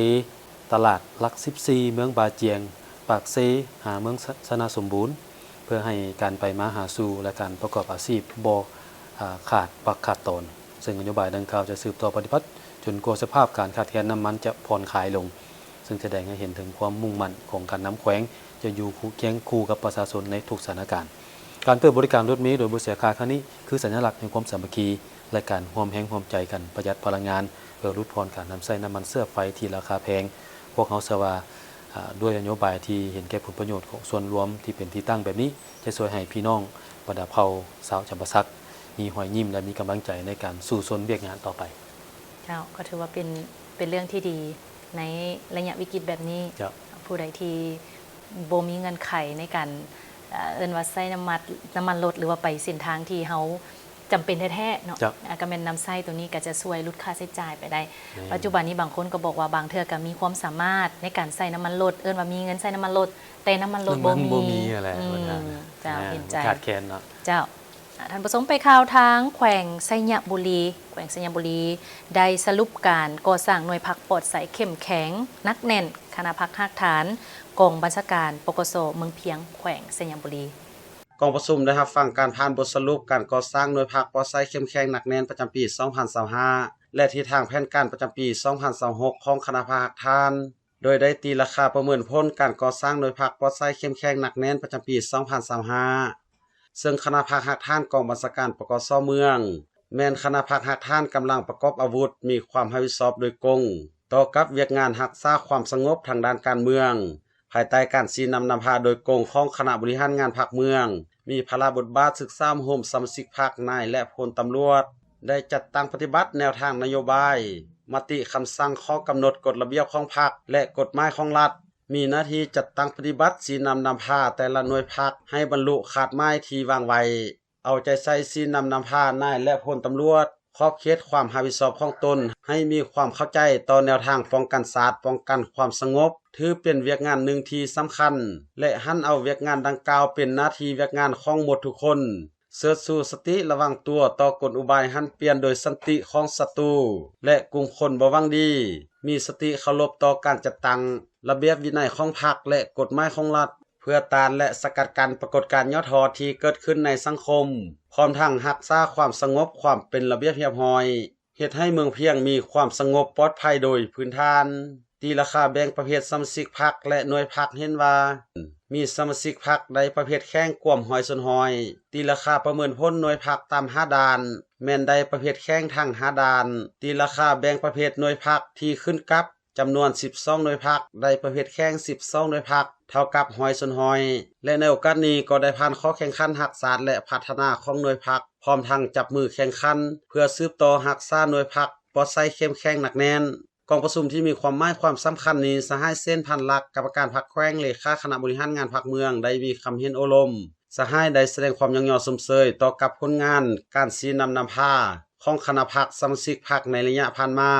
ຕະຫຼາດຫຼັກສິບສີ່ ເມືອງບາຈຽງ, ປາກເຊຫາເມືອງຊະນະສົມບູນ ເພື່ອໃຫ້ການໄປມາຫາສູ່ ແລະ ການປະກອບອາຊີບບໍ່ ອາ ຂາດວັກຂາດຕອນ. ເຊິ່ງນະໂຍບາຍດັ່ງກ່າວຈະສືບຕໍ່ປະຕິບັດຈົນກວ່າສະພາບການຂາດແຄນນ້ຳມັນຈະຜ່ອນຄາຍລົງ, ເຊິ່ງສະແດງໃຫ້ເຫັນເຖິງຄວາມມຸ່ງໝັ້ນຂອງການນຳແຂວງຈະຢູ່ຄ- ຄຽງຄູ່ກັບປະຊາຊົນໃນທຸກສະຖານະການ. ການເປີດບໍລິການລົດເມໂດຍບໍ່ເສຍຄ່າຄັ້ງນີ້ ຄືສັນຍະລັກແຫ່ງຄວາມສາມັກຄີ ແລະ ການຮ່ວມແຮງຮ່ວມໃຈກັນປະຢັດພະລັງງານ ເພື່ອຫຼຸດຜ່ອນການນຳໃຊ້ນ້ຳມັນເຊື້ອໄຟທີ່ລາຄາແພງ ພວກເຮົາເຊື່ອວ່າ ອາ ດ້ວຍນະໂຍບາຍທີ່ເຫັນແກ່ຜົນປະໂຫຍດຂອງສ່ວນລວມທີ່ເປັນທີ່ຕັ້ງແບບນີ້ ຈະຊ່ວຍໃຫ້ພີ່ນ້ອງບັນດາເຜົ່າຊາວຈຳປາສັກ ມີຮອຍຍິ້ມ ແລະ ມີກຳລັງໃຈໃນການສູ້ຊົນວຽກງານຕໍ່ໄປ. ເຈົ້າ ກໍຖືວ່າເປັນ ເປັນເລື່ອງທີ່ດີໃນໄລຍະວິກິດແບບນີ້. ເຈົ້າ. ຜູ້ໃດທີ່ບໍ່ມີເງື່ອນໄຂໃນການ ເອີ ເອີ້ນວ່າໃຊ້ນ້ຳມັນ ນ້ຳມັນລົດ ຫຼືວ່າໄປເສັ້ນທາງທີ່ເຮົາ ຈຳເປັນແທ້ໆເນາະ. ເຈົ້າ. ອາ ກໍແມ່ນນຳໃຊ້ໂຕນີ້ກໍຈະຊ່ວຍຫຼຸດຄ່າໃຊ້ຈ່າຍໄປໄດ້. ແມ່ນ. ປັດຈຸບັນນີ້ບາງຄົນກໍບອກວ່າບາງເທື່ອກໍມີຄວາມສາມາດໃນການໃຊ້ນ້ຳມັນລົດ ເອີ້ນວ່າມີເງິນໃຊ້ນ້ຳມັນລົດ ແຕ່ນ້ຳມັນລົດບໍ່ມີ. ນ້ຳມັນບໍ່ມີຫັ້ນແຫຼະ. ອືມ ເຈົ້າ. ແມ່ນ. ເຫັນໃຈ. ມັນຂາດແຄນເນາະ. ເຈົ້າ. ອາ ທ່ານຜູ້ຊົມ ໄປຂ່າວທາງແຂວງໄຊຍະບູລີ. ແຂວງໄຊຍະບູລີໄດ້ສະຫຼຸບການກໍ່ສ້າງໜ່ວຍພັກປອດໃສເຂັ້ມແຂງໜັກແໜ້ນ ຄະນະພັກຮາກຖານ ກອງບັນຊາການ ປກສ ເມືອງພຽງ ແຂວງໄຊຍະບູລີ. ກອງປະຊຸມໄດ້ຮັບຟັງການຜ່ານບົດສະຫຼຸບການກໍ່ສ້າງໜ່ວຍພັກປອດໃສເຂັ້ມແຂງໜັກແໜ້ນປະຈຳປີສອງພັນຊາວຫ້າ ແລະ ທິດທາງແຜນການປະຈຳປີສອງພັນຊາວຫົກ ຂອງຄະນະພັກຮາກຖານ ໂດຍໄດ້ຕີລາຄາປະເມີນຜົນການກໍ່ສ້າງໜ່ວຍພັກປອດໃສເຂັ້ມແຂງໜັກແໜ້ນປະຈຳປີສອງພັນຊາວຫ້າ ເຊິ່ງຄະນະພັກຮາກຖານກອງບັນຊາການ ປກສ ເມືອງ ແມ່ນຄະນະພັກຮາກຖານກຳລັງປະກອບອາວຸດ ມີຄວາມຮັບຜິດຊອບໂດຍກົງຕໍ່ກັບວຽກງານຮັກສາຄວາມສະຫງົບທາງດ້ານການເມືອງ ພາຍໃຕ້ການຊີ້ນຳນຳພາໂດຍກົງຂອງຄະນະບໍລິຫານງານພັກເມືອງ, ມີພາລະບົດບາດສຶກສາອົບຮົມສະມາຊິກພັກ, ນາຍ ແລະ ພົນຕຳຫຼວດ ໄດ້ຈັດຕັ້ງປະຕິບັດແນວທາງນະໂຍບາຍ, ມະຕິຄຳສັ່ງ, ຂໍ້ກຳນົດ, ກົດລະບຽບຂອງພັກ ແລະ ກົດໝາຍຂອງລັດ, ມີໜ້າທີ່ຈັດຕັ້ງປະຕິບັດ, ຊີ້ນຳນຳພາແຕ່ລະໜ່ວຍພັກໃຫ້ບັນລຸຄາດໝາຍທີ່ວາງໄວ້. ເອົາໃຈໃສ່ຊີ້ນຳນຳພານາຍ ແລະ ພົນຕຳຫຼວດ ຂອບເຂດຄວາມຮັບຜິດຊອບຂອງຕົນ ໃຫ້ມີຄວາມເຂົ້າໃຈຕໍ່ແນວທາງປ້ອງກັນຊາດ, ປ້ອງກັນຄວາມສະຫງົບ ຖືເປັນວຽກງານໜຶ່ງທີ່ສຳຄັນ ແລະ ຫັນເອົາວຽກງານດັ່ງກ່າວເປັນໜ້າທີ່ວຽກງານຂອງໝົດທຸກຄົນ, ເຊີດຊູສະຕິລະວັງຕົວຕໍ່ກົນອຸບາຍຫັນປ່ຽນໂດຍສັນຕິຂອງສັດຕູ ແລະ ກຸ່ມຄົນບໍ່ຫວັງດີ, ມີສະຕິເຄົາລົບຕໍ່ການຈັດຕັ້ງ, ລະບຽບວິໄນຂອງພັກ ແລະ ກົດໝາຍຂອງລັດ. ເພື່ອຕ້ານ ແລະ ສະກັດກັ້ນປາກົດການຫຍໍ້ທໍ້ທີ່ເກີດຂຶ້ນໃນສັງຄົມ, ພ້ອມທັງຮັກສາຄວາມສະຫງົບ, ຄວາມເປັນລະບຽບຮຽບຮ້ອຍ, ເຮັດໃຫ້ເມືອງພຽງມີຄວາມສະຫງົບປອດໄພໂດຍພື້ນຖານ. ຕີລາຄາແບ່ງປະເພດສະມາຊິກພັກ ແລະ ໜ່ວຍພັກເຫັນວ່າ ມີສະມາຊິກພັກໃນປະເພດແຂງກວມຮ້ອຍສ່ວນຮ້ອຍ. ຕີລາຄາປະເມີນຜົນໜ່ວຍພັກຕາມຫ້າດ້ານ ແມ່ນໄດ້ປະເພດແຂງທັງຫ້າດ້ານ. ຕີລາຄາແບ່ງປະເພດໜ່ວຍພັກທີ່ຂຶ້ນກັບ ຈຳນວນສິບສອງໜ່ວຍພັກ ໄດ້ປະເພດແຂງສິບສອງໜ່ວຍພັກ ເທົ່າກັບຮ້ອຍສ່ວນຮ້ອຍ ແລະ ໃນໂອກາດນີ້ກໍໄດ້ຜ່ານຂໍ້ແຂ່ງຂັນຮັກຊາດ ແລະ ພັດທະນາຂອງໜ່ວຍພັກ ພ້ອມທັງຈັບມືແຂ່ງຂັນ ເພື່ອສືບຕໍ່ຮັກສາໜ່ວຍພັກປອດໃສເຂັ້ມແຂງໜັກແໜ້ນ. ກອງປະຊຸມທີ່ມີຄວາມໝາຍຄວາມສຳຄັນນີ້ ສະຫາຍ ເສນ ພັນລັກ ກຳມະການພັກແຂວງ ເລຂາຄະນະບໍລິຫານງານພັກເມືອງ ໄດ້ມີຄຳເຫັນໂອ້ລົມ. ສະຫາຍໄດ້ສະແດງຄວາມຍ້ອງຍໍຊົມເຊີຍຕໍ່ກັບຜົນງານການຊີ້ນຳນຳພາ ຂອງຄະນະພັກ, ສະມາຊິກພັກໃນໄລຍະຜ່ານມາ,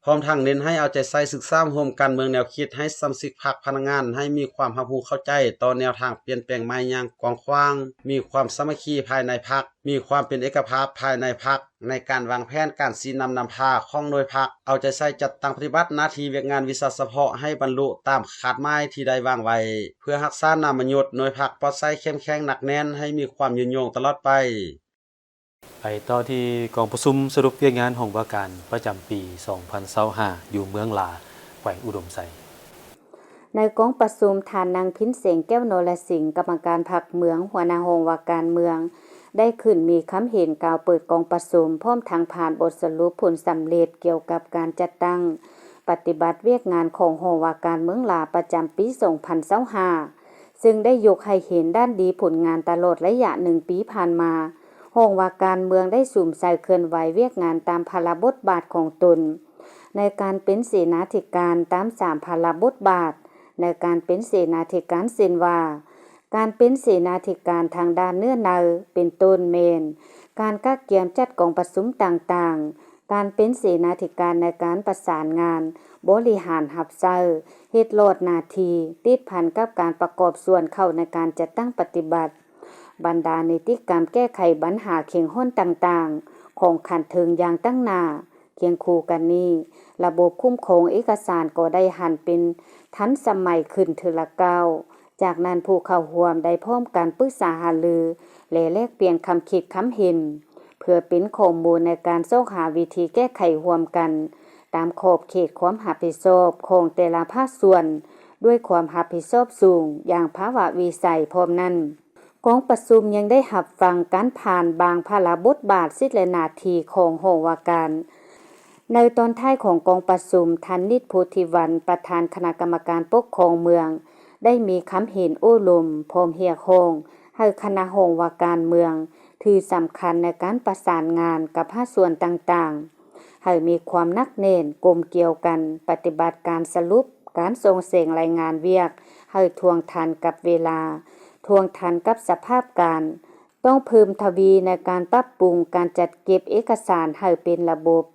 ພ້ອມທັງເນັ້ນໃຫ້ເອົາໃຈໃສ່ສຶກສາອົບຮົມການເມືອງແນວຄິດໃຫ້ສະມາຊິກພັກ, ພະນັກງານໃຫ້ມີຄວາມຮັບຮູ້ເຂົ້າໃຈຕໍ່ແນວທາງປ່ຽນແປງໃໝ່ຢ່າງກວ້າງຂວາງ, ມີຄວາມສາມັກຄີພາຍໃນພັກ, ມີຄວາມເປັນເອກະພາບພາຍໃນພັກ ໃນການວາງແຜນການຊີ້ນຳນຳພາຂອງໜ່ວຍພັກ, ເອົາໃຈໃສ່ຈັດຕັ້ງປະຕິບັດໜ້າທີ່ວຽກງານວິຊາສະເພາະໃຫ້ບັນລຸຕາມຄາດໝາຍທີ່ໄດ້ວາງໄວ້, ເພື່ອຮັກສານາມມະຍຸດໜ່ວຍພັກປອດໃສເຂັ້ມແຂງໜັກແໜ້ນໃຫ້ມີຄວາມຍືນຍົງຕະຫຼອດໄປ. ໄປຕໍ່ທີ່ກອງປະຊຸມສະຫຼຸບວຽກງານຫ້ອງວ່າການປະຈຳປີສອງພັນຊາວຫ້າ ຢູ່ເມືອງຫຼາ ແຂວງອຸດົມໄຊ. ໃນກອງປະຊຸມ, ທ່ານ ນາງ ພິນເສັງ ແກ້ວນໍລະສິງ ກຳມະການພັກເມືອງ, ຫົວໜ້າຫ້ອງວ່າການເມືອງ ໄດ້ຂຶ້ນມີຄຳເຫັນກ່າວເປີດກອງປະຊຸມ, ພ້ອມທັງຜ່ານບົດສະຫຼຸບຜົນສຳເລັດກ່ຽວກັບການຈັດຕັ້ງປະຕິບັດວຽກງານຂອງຫ້ອງວ່າການເມືອງຫຼາ ປະຈຳປີສອງພັນຊາວຫ້າ ເຊິ່ງໄດ້ຍົກໃຫ້ເຫັນດ້ານດີຜົນງານຕະຫຼອດໄລຍະໜຶ່ງປີຜ່ານມາ. ຫ້ອງວ່າການເມືອງໄດ້ສຸມໃສ່ເຄື່ອນໄຫວວຽກງານຕາມພາລະບົດບາດຂອງຕົນ, ໃນການເປັນເສນາທິການຕາມສາມພາລະບົດບາດ, ໃນການເປັນເສນາທິການ ເຊັ່ນວ່າ ການເປັນເສນາທິການທາງດ້ານເນື້ອໃນ ເປັນຕົ້ນແມ່ນ ການກະກຽມຈັດກອງປະຊຸມຕ່າງໆ, ການເປັນເສນາທິການໃນການປະສານງານ, ບໍລິຫານຮັບໃຊ້, ເຮັດລອດໜ້າທີ່ ຕິດພັນກັບການປະກອບສ່ວນເຂົ້າໃນການຈັດຕັ້ງປະຕິບັດ ບັນດານິຕິກຳແກ້ໄຂບັນຫາເຄັ່ງຮ້ອນຕ່າງໆ ຂອງຂັ້ນເທິງຢ່າງຕັ້ງໜ້າ. ຄຽງຄູ່ກັນນີ້, ລະບົບຄຸ້ມຄອງເອກະສານກໍໄດ້ຫັນເປັນທັນສະໄໝຂຶ້ນເທື່ອລະກ້າວ. ຈາກນັ້ນ, ຜູ້ເຂົ້າຮ່ວມໄດ້ພ້ອມກັນປຶກສາຫາລື ແລະ ແລກປ່ຽນຄຳຄິດຄຳເຫັນ ເພື່ອເປັນຂໍ້ມູນໃນການຊອກຫາວິທີແກ້ໄຂຮ່ວມກັນ ຕາມຂອບເຂດຄວາມຮັບຜິດຊອບຂອງແຕ່ລະພາກສ່ວນ ດ້ວຍຄວາມຮັບຜິດຊອບສູງຢ່າງພາວະວິໄສ. ພ້ອມນັ້ນ, ກອງປະຊຸມຍັງໄດ້ຮັບຟັງການຜ່ານບາງພາລະບົດບາດ, ສິດ ແລະ ໜ້າທີ່ຂອງຫ້ອງວ່າການ ໃນຕອນທ້າຍຂອງກອງປະຊຸມ, ທ່ານ ນິດ ໂພທິວັນ ປະທານຄະນະກຳມະການປົກຄອງເມືອງ ໄດ້ມີຄຳເຫັນໂອ້ລົມ ພ້ອມຮຽກຮ້ອງໃຫ້ຄະນະຫ້ອງວ່າການເມືອງ ຖືສຳຄັນໃນການປະສານງານກັບພາກສ່ວນຕ່າງໆ ໃຫ້ມີຄວາມໜັກແໜ້ນ, ກົມກຽວກັນ, ປະຕິບັດການສະຫຼຸບ, ການສົ່ງເສີມລາຍງານວຽກໃຫ້ທ່ວງທັນກັບເວລາ, ທ່ວງທັນກັບສະພາບການ, ຕ້ອງເພີ່ມທະວີໃນການປັບປຸງການຈັດເກັບເອກະສານໃຫ້ເປັນລະບົບ,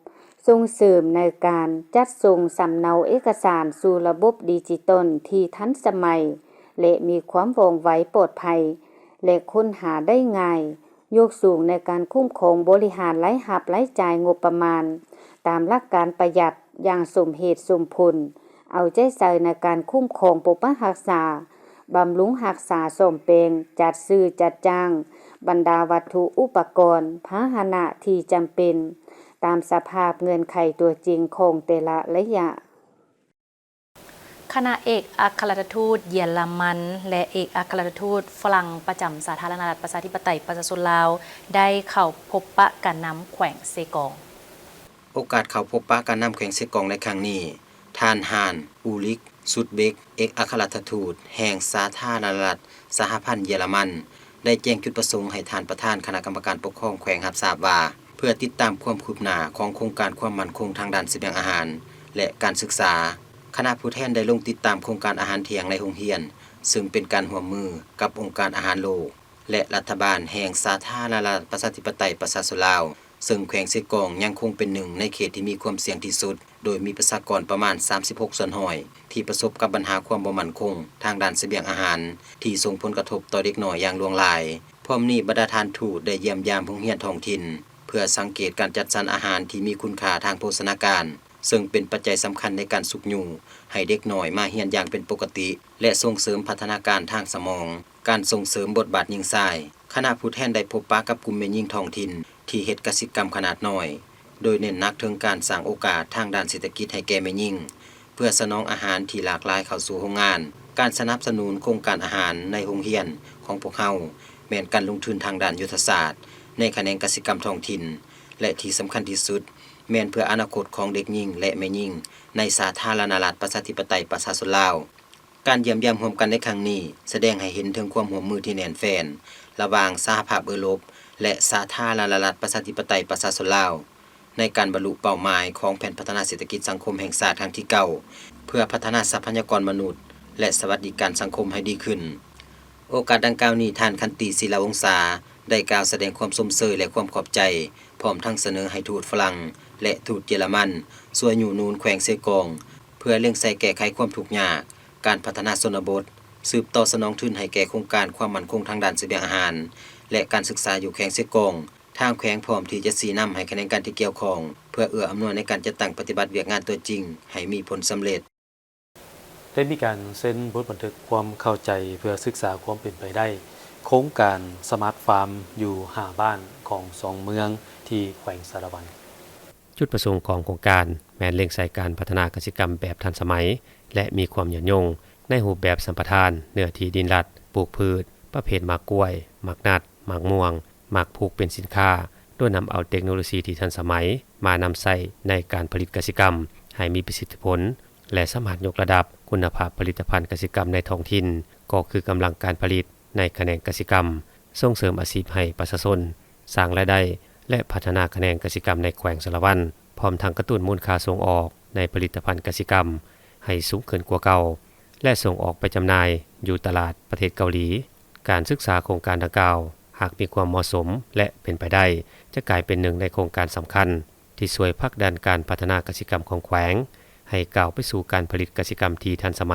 ສົ່ງເສີມໃນການຈັດສົ່ງສຳເນົາເອກະສານສູ່ລະບົບດິຈິຕອນທີ່ທັນສະໄໝ ແລະ ມີຄວາມວ່ອງໄວ, ປອດໄພ ແລະ ຄົ້ນຫາໄດ້ງ່າຍ, ຍົກສູງໃນການຄຸ້ມຄອງບໍລິຫານລາຍຮັບລາຍຈ່າຍງົບປະມານ ຕາມຫຼັກການປະຢັດຢ່າງສົມເຫດສົມຜົນ, ເອົາໃຈໃສ່ໃນການຄຸ້ມຄອງປົກປັກຮັກສາ, ບຳລຸງຮັກສາ, ສ້ອມແປງ, ຈັດຊື້ຈັດຈ້າງບັນດາວັດຖຸອຸປະກອນ, ພາຫະນະທີ່ຈຳເປັນ ຕາມສະພາບເງື່ອນໄຂຕົວຈິງຂອງແຕ່ລະໄລຍະ. ຄະນະເອກອັກຄະລັດຖະທູດເຢຍລະມັນ ແລະ ເອກອັກຄະລັດຖະທູດຝຣັ່ງປະຈຳສາທາລະນະລັດປະຊາທິປະໄຕປະຊາຊົນລາວ ໄດ້ເຂົ້າພົບປະການນຳແຂວງເຊກອງ. ໂອກາດເຂົ້າພົບປະການນຳແຂວງເຊກອງໃນຄັ້ງນີ້, ທ່ານ ຮານ ອູລິກ ຊຸດເບັກ ເອກອັກຄະລັດຖະທູດແຫ່ງສາທາລະນະລັດສະຫະພັນເຢຍລະມັນ ໄດ້ແຈ້ງຈຸດປະສົງໃຫ້ທ່ານປະທານຄະນະກຳມະການປົກຄອງແຂວງຮັບຊາບວ່າ ເພື່ອຕິດຕາມຄວາມຄືບໜ້າຂອງໂຄງການຄວາມໝັ້ນຄົງທາງດ້ານສະບຽງອາຫານ ແລະ ການສຶກສາ, ຄະນະຜູ້ແທນໄດ້ລົງຕິດຕາມໂຄງການອາຫານທ່ຽງໃນໂຮງຮຽນ, ເຊິ່ງເປັນການຮ່ວມມືກັບອົງການອາຫານໂລກ ແລະ ລັດຖະບານແຫ່ງສາທາລະນະລັດປະຊາທິປະໄຕປະຊາຊົນລາວ, ເຊິ່ງແຂວງເຊກອງຍັງຄົງເປັນໜຶ່ງໃນເຂດທີ່ມີຄວາມສ່ຽງທີ່ສຸດ, ໂດຍມີປະຊາກອນປະມານສາມສິບຫົກສ່ວນຮ້ອຍ ທີ່ປະສົບກັບບັນຫາຄວາມບໍ່ໝັ້ນຄົງທາງດ້ານສະບຽງອາຫານ ທີ່ສົ່ງຜົນກະທົບຕໍ່ເດັກນ້ອຍຢ່າງຫຼວງຫຼາຍ. ພ້ອມນີ້, ບັນດາທ່ານທູດໄດ້ຢ້ຽມຢາມໂຮງຮຽນທ້ອງຖິ່ນ ເພື່ອສັງເກດການຈັດສັນອາຫານທີ່ມີຄຸນຄ່າທາງໂພຊະນາການ, ເຊິ່ງເປັນປັດໄຈສຳຄັນໃນການຊຸກຍູ້ໃຫ້ເດັກນ້ອຍມາຮຽນຢ່າງເປັນປົກກະຕິ ແລະ ສົ່ງເສີມພັດທະນາການທາງສະໝອງ, ການສົ່ງເສີມບົດບາດຍິງຊາຍ. ຄະນະຜູ້ແທນໄດ້ພົບປະກັບກຸ່ມແມ່ຍິງທ້ອງຖິ່ນທີ່ເຮັດກະສິກຳຂະໜາດນ້ອຍ, ໂດຍເນັ້ນໜັກເຖິງການສ້າງໂອກາດທາງດ້ານເສດຖະກິດໃຫ້ແກ່ແມ່ຍິງ ເພື່ອສະໜອງອາຫານທີ່ຫຼາກຫຼາຍເຂົ້າສູ່ໂຮງງານ. ການສະໜັບສະໜູນໂຄງການອາຫານໃນໂຮງຮຽນຂອງພວກເຮົາ ແມ່ນການລົງທຶນທາງດ້ານຍຸດທະສາດໃນຂະແໜງກະສິກຳທ້ອງຖິ່ນ ແລະ ທີ່ສຳຄັນທີ່ສຸດ ແມ່ນເພື່ອອະນາຄົດຂອງເດັກຍິງ ແລະ ແມ່ຍິງໃນສາທາລະນະລັດປະຊາທິປະໄຕປະຊາຊົນລາວ. ການຢ້ຽມຢາມຮ່ວມກັນໃນຄັ້ງນີ້ ສະແດງໃຫ້ເຫັນເຖິງຄວາມຮ່ວມມືທີ່ແໜ້ນແຟ້ນລະຫວ່າງສະຫະພາບເອີຣົບ ແລະ ສາທາລະນະລັດປະຊາທິປະໄຕປະຊາຊົນລາວ ໃນການບັນລຸເປົ້າໝາຍຂອງແຜນພັດທະນາເສດຖະກິດສັງຄົມແຫ່ງຊາດຄັ້ງທີເກົ້າ ເພື່ອພັດທະນາຊັບພະຍາກອນມະນຸດ ແລະ ສະຫວັດດີການສັງຄົມໃຫ້ດີຂຶ້ນ. ໂອກາດດັ່ງກ່າວນີ້, ທ່ານ ຂັນຕີ ສີລະວົງສາ ໄດ້ກ່າວສະແດງຄວາມຊົມເຊີຍ ແລະ ຄວາມຂອບໃຈ, ພ້ອມທັງສະເໜີໃຫ້ທູດຝຣັ່ງ ແລະ ທູດເຢຍລະມັນ ຊ່ວຍຍູ້ໜູນແຂວງເຊກອງ ເພື່ອເລັ່ງໃສ່ແກ້ໄຂຄວາມທຸກຍາກ, ການພັດທະນາຊົນນະບົດ, ສືບຕໍ່ສະໜອງທຶນໃຫ້ແກ່ໂຄງການຄວາມໝັ້ນຄົງທາງດ້ານສະບຽງອາຫານ ແລະ ການສຶກສາຢູ່ແຂວງເຊກອງ. ທາງແຂວງພ້ອມທີ່ຈະຊີ້ນຳໃຫ້ຂະແໜງການທີ່ກ່ຽວຂ້ອງ ເພື່ອເອື້ອອຳນວຍໃນການຈັດຕັ້ງປະຕິບັດວຽກງານຕົວຈິງໃຫ້ມີຜົນສຳເລັດ. ໄດ້ມີການເຊັນບົດບັນທຶກຄວາມເຂົ້າໃຈເພື່ອສຶກສາຄວາມເປັນໄປໄດ້ໂຄງການສະມາດຟາມຢູ່ຫ້າບ້ານຂອງສອງເມືອງທີ່ແຂວງສາລະວັນ. ຈຸດປະສົງຂອງໂຄງການແມ່ນເລັ່ງໃສ່ການພັດທະນາກະສິກຳແບບທັນສະໄໝ ແລະ ມີຄວາມຍືນຍົງ ໃນຮູບແບບສຳປະທານເນື້ອທີ່ດິນລັດ ປູກພືດປະເພດໝາກກ້ວຍ, ໝາກນັດ, ໝາກມ່ວງ, ໝາກພຸກເປັນສິນຄ້າ, ໂດຍນຳເອົາເຕັກໂນໂລຊີທີ່ທັນສະໄໝມານຳໃຊ້ໃນການຜະລິດກະສິກຳໃຫ້ມີປະສິດທິຜົນ ແລະ ສາມາດຍົກລະດັບຄຸນນະພາບຜະລິດຕະພັນກະສິກຳໃນທ້ອງຖິ່ນ, ກໍຄືກຳລັງການຜະລິດໃນຂະແໜງກະສິກຳ, ສົ່ງເສີມອາຊີບໃຫ້ປະຊາຊົນ, ສ້າງລາຍໄດ້ ແລະ ພັດທະນາຂະແໜງກະສິກຳໃນແຂວງສາລະວັນ, ພ້ອມທັງກະຕຸ້ນມູນຄ່າສົ່ງອອກໃນຜະລິດຕະພັນກະສິກຳໃຫ້ສູງຂຶ້ນກວ່າເກົ່າ ແລະ ສົ່ງອອກໄປຈຳໜ່າຍຢູ່ຕະຫຼາດປະເທດເກົາຫຼີ. ການສຶກສາໂຄງການດັ່ງກ່າວ ຫາກມີຄວາມເໝາະສົມ ແລະ ເປັນໄປໄດ້ ຈະກາຍເປັນໜຶ່ງໃນໂຄງການສຳຄັນ ທີ່ຊ່ວຍຜັກດັນການພັດທະນາກະສິກຳຂອງແຂວງ ໃຫ້ກ້າວໄປສູ່ການຜະລິດກະສິກຳທີ່ທັນສະໄໝ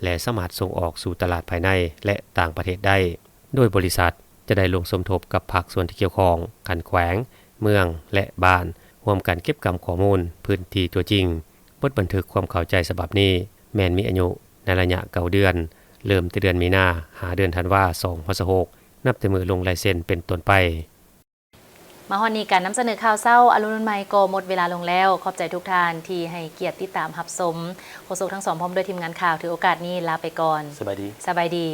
ແລະ ສາມາດສົ່ງອອກສູ່ຕະຫຼາດພາຍໃນ ແລະ ຕ່າງປະເທດໄດ້, ໂດຍບໍລິສັດຈະໄດ້ລົງສົມທົບກັບພາກສ່ວນທີ່ກ່ຽວຂ້ອງ, ຂັ້ນແຂວງ, ເມືອງ ແລະ ບ້ານ, ຮ່ວມກັນເກັບກຳຂໍ້ມູນພື້ນທີ່ຕົວຈິງ. ບົດບັນທຶກຄວາມເຂົ້າໃຈສະບັບນີ້ ແມ່ນມີອາຍຸໃນໄລຍະເກົ້າເດືອນ, ເລີ່ມແຕ່ເດືອນມີນາ ຫາເດືອນທັນວາ ສອງພັນຊາວຫົກ ນັບແຕ່ມື້ລົງລາຍເຊັນເປັນຕົ້ນໄປ. ມາຮອດນີ້ ການນຳສະເໜີຂ່າວເຊົ້າອາລຸນໃໝ່ກໍໝົດເວລາລົງແລ້ວ. ຂອບໃຈທຸກທ່ານທີ່ໃຫ້ກຽດຕິດຕາມຮັບຊົມ. ໂຄສົກທັງສອງ ພ້ອມດ້ວຍທີມງານຂ່າວ ຖືໂອກາດນີ້ລາໄປກ່ອນ. ສະບາຍດີ. ສະບາຍດີ.